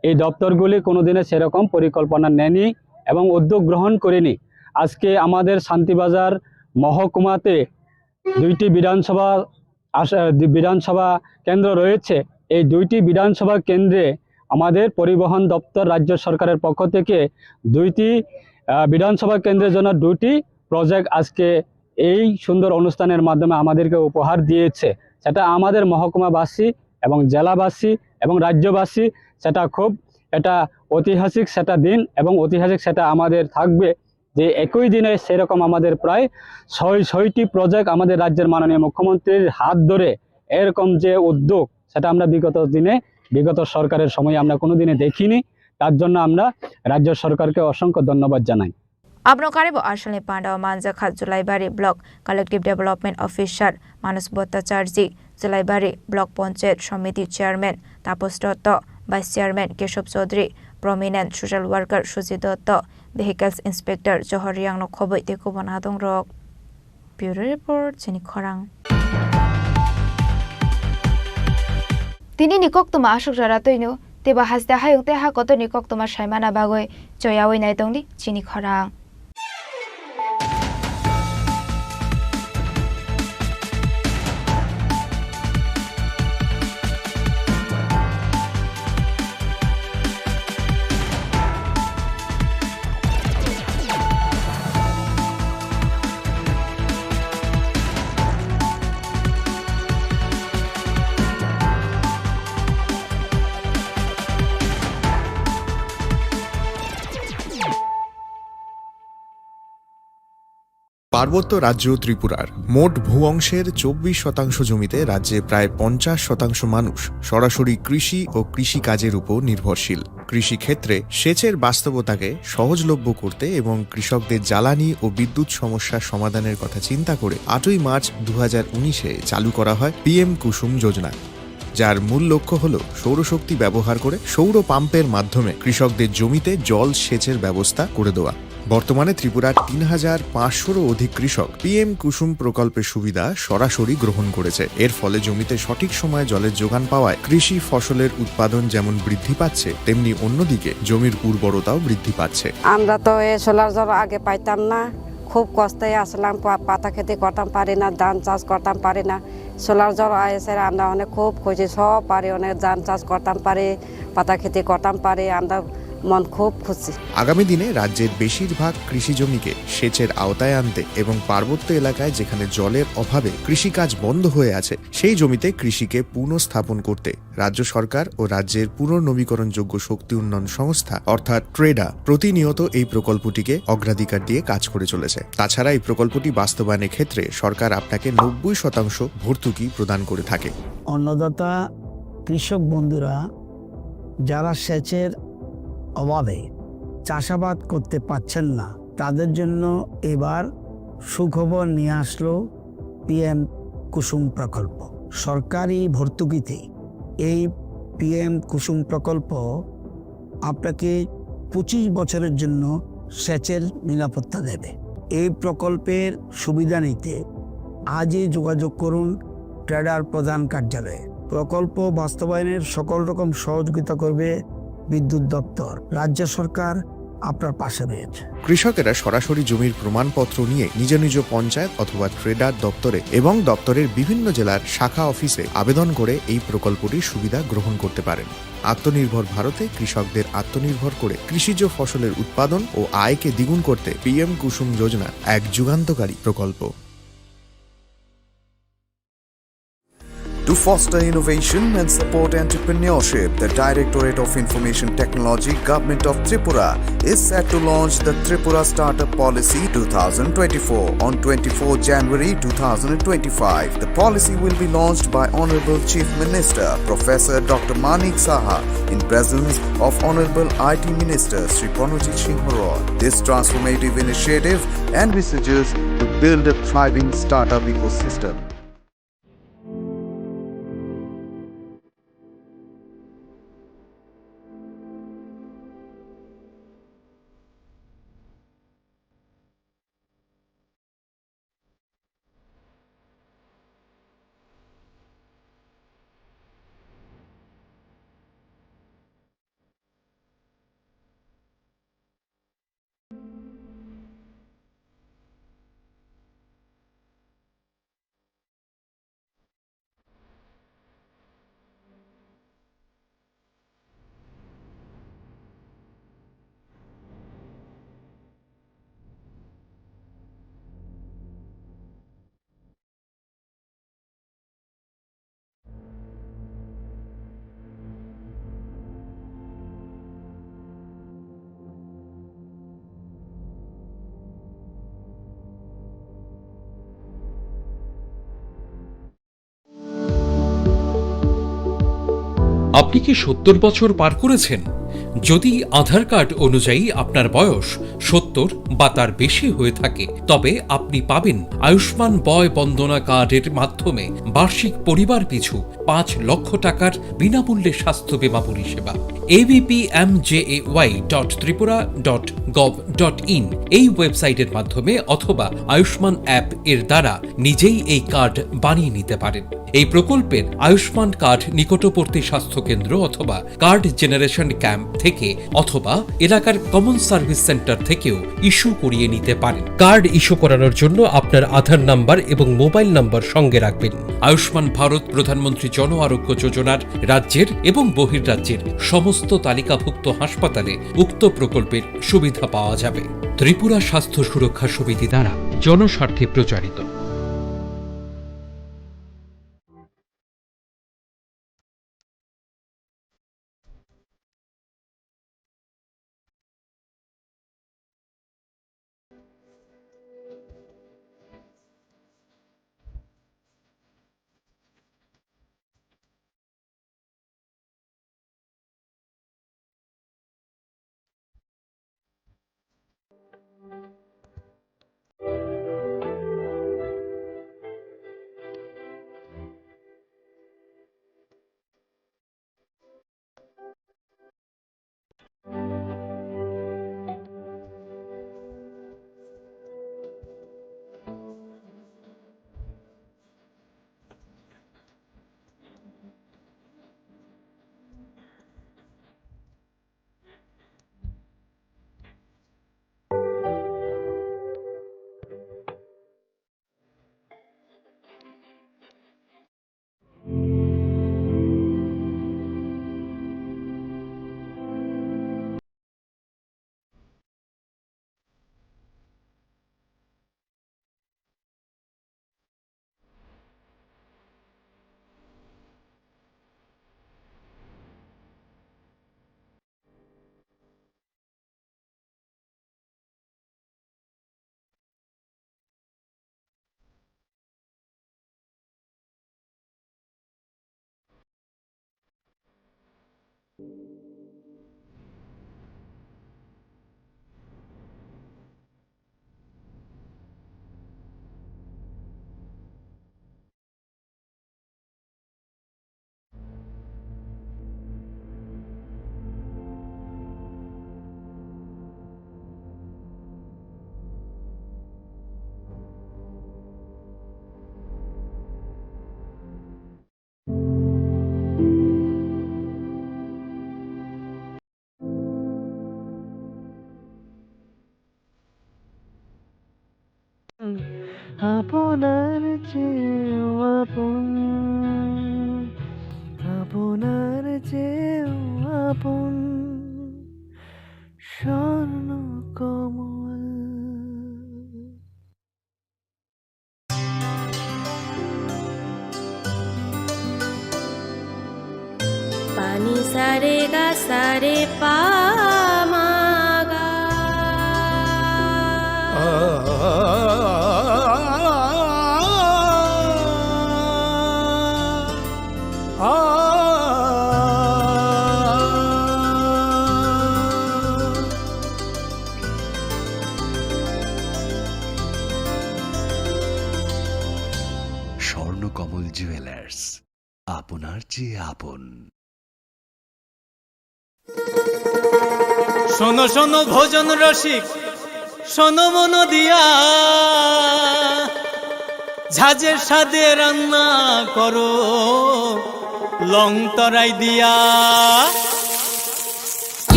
এই দপ্তরগুলি কোনোদিনও সেরকম পরিকল্পনা নেয়নি এবং উদ্যোগ গ্রহণ করেনি। আজকে আমাদের শান্তিবাজার মহকুমাতে দুইটি বিধানসভা আস-, আহ, দি-, বিধানসভা কেন্দ্র রয়েছে। এই দুইটি বিধানসভা কেন্দ্রে আমাদের পরিবহন দপ্তর রাজ্য সরকারের পক্ষ থেকে দুইটি, আহ, বিধানসভা কেন্দ্রের জন্য দুটি প্রজেক্ট আজকে এই সুন্দর অনুষ্ঠানের মাধ্যমে আমাদেরকে উপহার দিয়েছে। সেটা আমাদের মহকুমাবাসী এবং জেলাবাসী এবং রাজ্যবাসী, সেটা খুব একটা ঐতিহাসিক সেটা দিন এবং ঐতিহাসিক সেটা আমাদের থাকবে। যে একই দিনে সেরকম আমাদের প্রায় ছয়, ছয়টি প্রজেক্ট আমাদের রাজ্যের মাননীয় মুখ্যমন্ত্রীর হাত ধরে এরকম যে উদ্যোগ, সেটা আমরা বিগত দিনে, বিগত সরকারের সময়ে আমরা কোনোদিনে দেখিনি। তার জন্য আমরা রাজ্য সরকারকে অসংখ্য ধন্যবাদ জানাই। Abono karibo asalni pandao manjakha Julaibari Block Collective Development Officer Manush Bhattacharjee, Julaibari Block Panchayat Samiti Chairman Tapas Dotto, Vice Chairman Keshob Chaudhary, Prominent Social Worker Sujit Dotto, Vehicles Inspector Johor Riang no khoboi tei kubun adongrok. Bureau Report, Chini Khorang. Tini ni koktwma aswk jora twino, teibo haste hayung tei ha kotor ni koktwma saimana bagwi choyawi nai tongdi Chini Khorang. পার্বত্য রাজ্য ত্রিপুরার মোট ভূ অংশের চব্বিশ শতাংশ জমিতে রাজ্যে প্রায় পঞ্চাশ শতাংশ মানুষ সরাসরি কৃষি ও কৃষি কাজের উপর নির্ভরশীল। কৃষি ক্ষেত্রে সেচের বাস্তবতাকে সহজলভ্য করতে এবং কৃষকদের জ্বালানি ও বিদ্যুৎ সমস্যার সমাধানের কথা চিন্তা করে আটই মার্চ দু হাজার উনিশে চালু করা হয় পিএম কুসুম যোজনা, যার মূল লক্ষ্য হল সৌরশক্তি ব্যবহার করে সৌর পাম্পের মাধ্যমে কৃষকদের জমিতে জল সেচের ব্যবস্থা করে দেওয়া। বর্তমানে ত্রিপুরার তিন হাজার পাঁচশোরও অধিক কৃষক পিএম কুসুম প্রকল্পের সুবিধা সরাসরি গ্রহণ করেছে। এর ফলে জমিতে সঠিক সময়ে জলের যোগান পাওয়ায় কৃষি ফসলের উৎপাদন যেমন বৃদ্ধি পাচ্ছে, তেমনি অন্যদিকে জমির উর্বরতাও বৃদ্ধি পাচ্ছে। আমরা তো এই সোলার জল আগে পাইতাম না, খুব কষ্টে আসলাম, পা-, পাতা খেতে করতাম পারি না, ধান চাষ করতাম পারি না। সোলার জল আইসে, আমরা অনেক খুব খুশি, সব পারি, অনেক ধান চাষ করতাম পারি, পাতা খেতে করতাম পারি, আমরা মন খুব খুশি। আগামী দিনে রাজ্যের বেশিরভাগ কৃষি জমিকে সেচের আওতায় আনতে এবং পার্বত্য এলাকায় যেখানে জলের অভাবে কৃষিকাজ বন্ধ হয়ে আছে, সেই জমিতে কৃষিকে পুনঃস্থাপন করতে রাজ্য সরকার ও রাজ্যের পুনর্নবীকরণযোগ্য শক্তি উন্নয়ন সংস্থা অর্থাৎ ট্রেডা প্রতিনিয়ত এই প্রকল্পটিকে অগ্রাধিকার দিয়ে কাজ করে চলেছে। তাছাড়া এই প্রকল্পটি বাস্তবায়নের ক্ষেত্রে সরকার আপনাকে নব্বই শতাংশ ভর্তুকি প্রদান করে থাকে। অন্নদাতা কৃষক বন্ধুরা যারা সেচের অভাবে চাষাবাদ করতে পারছেন না, তাদের জন্য এবার সুখবর নিয়ে আসলো পিএম কুসুম প্রকল্প। সরকারি ভর্তুকিতে এই পিএম কুসুম প্রকল্প আপনাকে পঁচিশ বছরের জন্য সেচের নিরাপত্তা দেবে। এই প্রকল্পের সুবিধা নিতে আজই যোগাযোগ করুন ট্রেডার প্রধান কার্যালয়ে। প্রকল্প বাস্তবায়নের সকল রকম সহযোগিতা করবে বিদ্যুৎ দপ্তর। রাজ্য সরকার আপনার পাশে রয়েছে। কৃষকেরা সরাসরি জমির প্রমাণপত্র নিয়ে নিজ নিজ পঞ্চায়েত অথবা ট্রেডার দপ্তরে এবং দপ্তরের বিভিন্ন জেলার শাখা অফিসে আবেদন করে এই প্রকল্পটির সুবিধা গ্রহণ করতে পারেন। আত্মনির্ভর ভারতে কৃষকদের আত্মনির্ভর করে কৃষিজ ফসলের উৎপাদন ও আয়কে দ্বিগুণ করতে পিএম কুসুম যোজনা এক যুগান্তকারী প্রকল্প। To foster innovation and support entrepreneurship, the Directorate of Information Technology, Government of Tripura, is set to launch the Tripura Startup Policy two thousand twenty-four on twenty-fourth January two thousand twenty-five. The policy will be launched by Honorable Chief Minister Professor Doctor Manik Saha in presence of Honorable I T Minister Shri Pranojit Singh Roy. This transformative initiative envisages to build a thriving startup ecosystem. আপনি কি সত্তর বছর পার করেছেন? যদি আধার কার্ড অনুযায়ী আপনার বয়স সত্তর বা তার বেশি হয়ে থাকে, তবে আপনি পাবেন আয়ুষ্মান বয় বন্দনা কার্ডের মাধ্যমে বার্ষিক পরিবার পিছু পাঁচ লক্ষ টাকার বিনামূল্যে স্বাস্থ্য বীমা পরিষেবা। ABPMJAY dot Tripura dot gov dot in এই ওয়েবসাইটের মাধ্যমে অথবা আয়ুষ্মান অ্যাপ এর দ্বারা নিজেই এই কার্ড বানিয়ে নিতে পারেন। এই প্রকল্পের আয়ুষ্মান কার্ড নিকটবর্তী স্বাস্থ্যকেন্দ্র অথবা কার্ড জেনারেশন ক্যাম্প থেকে অথবা এলাকার কমন সার্ভিস সেন্টার থেকেও ইস্যু করিয়ে নিতে পারেন। কার্ড ইস্যু করানোর জন্য আপনার আধার নাম্বার এবং মোবাইল নাম্বার সঙ্গে রাখবেন। আয়ুষ্মান ভারত প্রধানমন্ত্রী জন আরোগ্য যোজনার রাজ্যের এবং বহির্রাজ্যের সমস্ত তালিকাভুক্ত হাসপাতালে উক্ত প্রকল্পের সুবিধা পাওয়া যাবে। ত্রিপুরা স্বাস্থ্য সুরক্ষা সমিতি দ্বারা জনস্বার্থে প্রচারিত। আপনার চেয়েও আপন, আপনার চেয়েও আপন Swarnakamal. Pani sare ga sare pa ma ga. Swarnakamal jewellers, আপনার চেয়ে আপন। শোনো শোনো ভোজন রসিক, শোনো মন দিয়া, ঝাঁঝের স্বাদে রান্না করো লং তরাই দিয়া।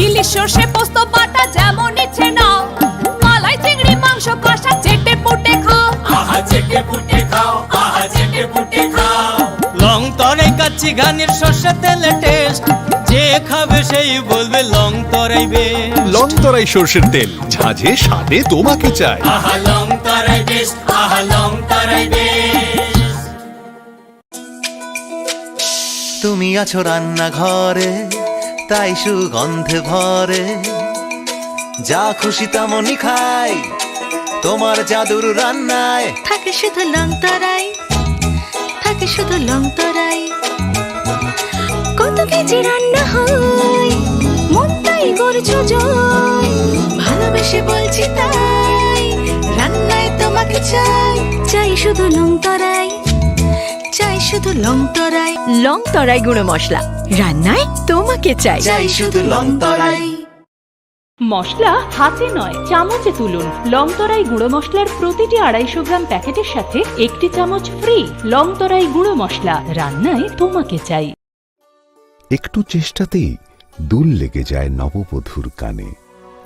ইলিশ সর্ষে পোস্ত বাটা যেমন ইচ্ছে নাও, মালাই চিংড়ি মাংস কষা চেটে পুটে খাও। আহা চেটে পুটে খাও, আহা চেটে পুটে খাও। লং তরাই কাচ্চি ঘানির সর্ষে তেলে টেস্ট, যে খাবে সেই বলবে লং তরাই বেস্ট। লং তরাই সর্ষের তেল, ঝাঁঝে স্বাদে তোমাকে চাই। আহা লং তরাই বেস্ট, আহা লং তরাই বেস্ট। তুমি আছো রান্নাঘরে, তাই সুগন্ধে ভরে। যা খুশি তেমনই খাই, তোমার জাদুর রান্নায়। থাকে শুধু লং তরাই, থাকে শুধু লং তরাই। কত কি যে রান্না হয়, মনটাই করছো জয়। ভালোবেসে বলছি তাই, রান্নায় তোমাকে চাই। চাই শুধু লং তরাই, চাই শুধু লং তরাই। লং তরাই গুঁড়ো মশলা, রান্নায় তোমাকে চাই। চাই শুধু লং তরাই। মশলা হাতে নয়, চামচে তুলুন। লং তরাই গুঁড়ো মশলার প্রতিটি আড়াইশো গ্রাম প্যাকেটের সাথে একটি চামচ ফ্রি। লং তরাই গুঁড়ো মশলা, রান্নায় তোমাকে চাই। একটু চেষ্টাতেই দুল লেগে যায় নববধূর কানে।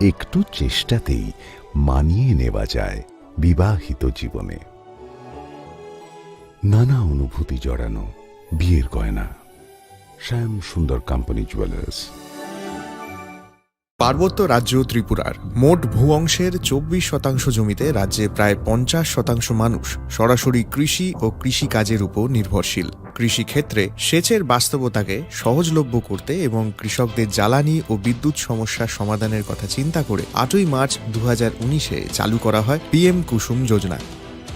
একটু চেষ্টাতেই মানিয়ে নেওয়া যায় বিবাহিত জীবনে। নানা অনুভূতি জড়ানো বিয়ের গয়না। শ্যাম সুন্দর কোম্পানি জুয়েলার্স। পার্বত্য রাজ্য ত্রিপুরার মোট ভূ অংশের চব্বিশ শতাংশ জমিতে রাজ্যে প্রায় পঞ্চাশ শতাংশ মানুষ সরাসরি কৃষি ও কৃষি কাজের উপর নির্ভরশীল। কৃষিক্ষেত্রে সেচের বাস্তবতাকে সহজলভ্য করতে এবং কৃষকদের জ্বালানি ও বিদ্যুৎ সমস্যা সমাধানের কথা চিন্তা করে আটই মার্চ দু হাজার উনিশে চালু করা হয় পিএম কুসুম যোজনা,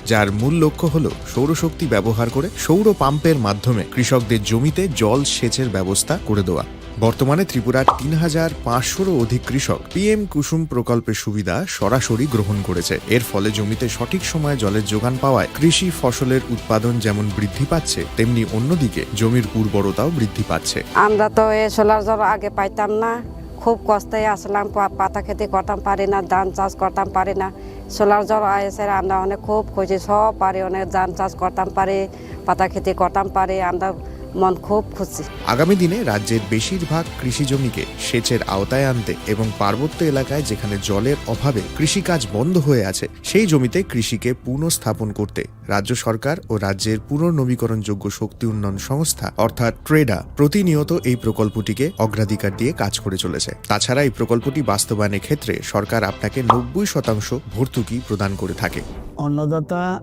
যার মূল লক্ষ্য হল সৌরশক্তি ব্যবহার করে সৌর পাম্পের মাধ্যমে কৃষকদের জমিতে জল সেচের ব্যবস্থা করে দেওয়া। বর্তমানে ত্রিপুরার তিন হাজার পাঁচশোরও অধিক কৃষক পিএম কুসুম প্রকল্পের সুবিধা সরাসরি গ্রহণ করেছে। এর ফলে জমিতে সঠিক সময়ে জলের যোগান পাওয়ায় কৃষি ফসলের উৎপাদন যেমন বৃদ্ধি পাচ্ছে, তেমনি অন্যদিকে জমির উর্বরতাও বৃদ্ধি পাচ্ছে। আমরা তো এই সোলার জল আগে পাইতাম না, খুব কষ্টে আসলাম, পা-, পাতা খেতে করতাম পারি না, ধান চাষ করতাম পারি না। সোলার জল আইসে আমরা অনেক খুব খুশি, সব পারি অনেক ধান চাষ করতাম পারি, পাতা খেতে করতাম পারি, আমরা মন খুব খুশি। আগামী দিনে রাজ্যের বেশিরভাগ কৃষি জমিকে সেচের আওতায় আনতে এবং পার্বত্য এলাকায় যেখানে জলের অভাবে কৃষিকাজ বন্ধ হয়ে আছে, সেই জমিতে কৃষিকে পুনঃস্থাপন করতে রাজ্য সরকার ও রাজ্যের পুনর্নবীকরণযোগ্য শক্তি উন্নয়ন সংস্থা অর্থাৎ ট্রেডা প্রতিনিয়ত এই প্রকল্পটিকে অগ্রাধিকার দিয়ে কাজ করে চলেছে। তাছাড়া এই প্রকল্পটি বাস্তবায়নের ক্ষেত্রে সরকার আপনাকে নব্বই শতাংশ ভর্তুকি প্রদান করে থাকে। অন্নদাতা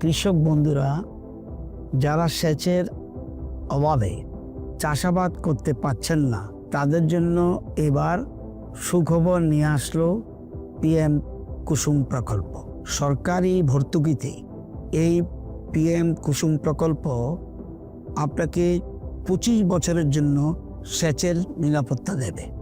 কৃষক বন্ধুরা যারা সেচের অভাবে চাষাবাদ করতে পারছেন না, তাদের জন্য এবার সুখবর নিয়ে আসলো পিএম কুসুম প্রকল্প। সরকারি ভর্তুকিতে এই পিএম কুসুম প্রকল্প আপনাকে পঁচিশ বছরের জন্য সেচের নিরাপত্তা দেবে।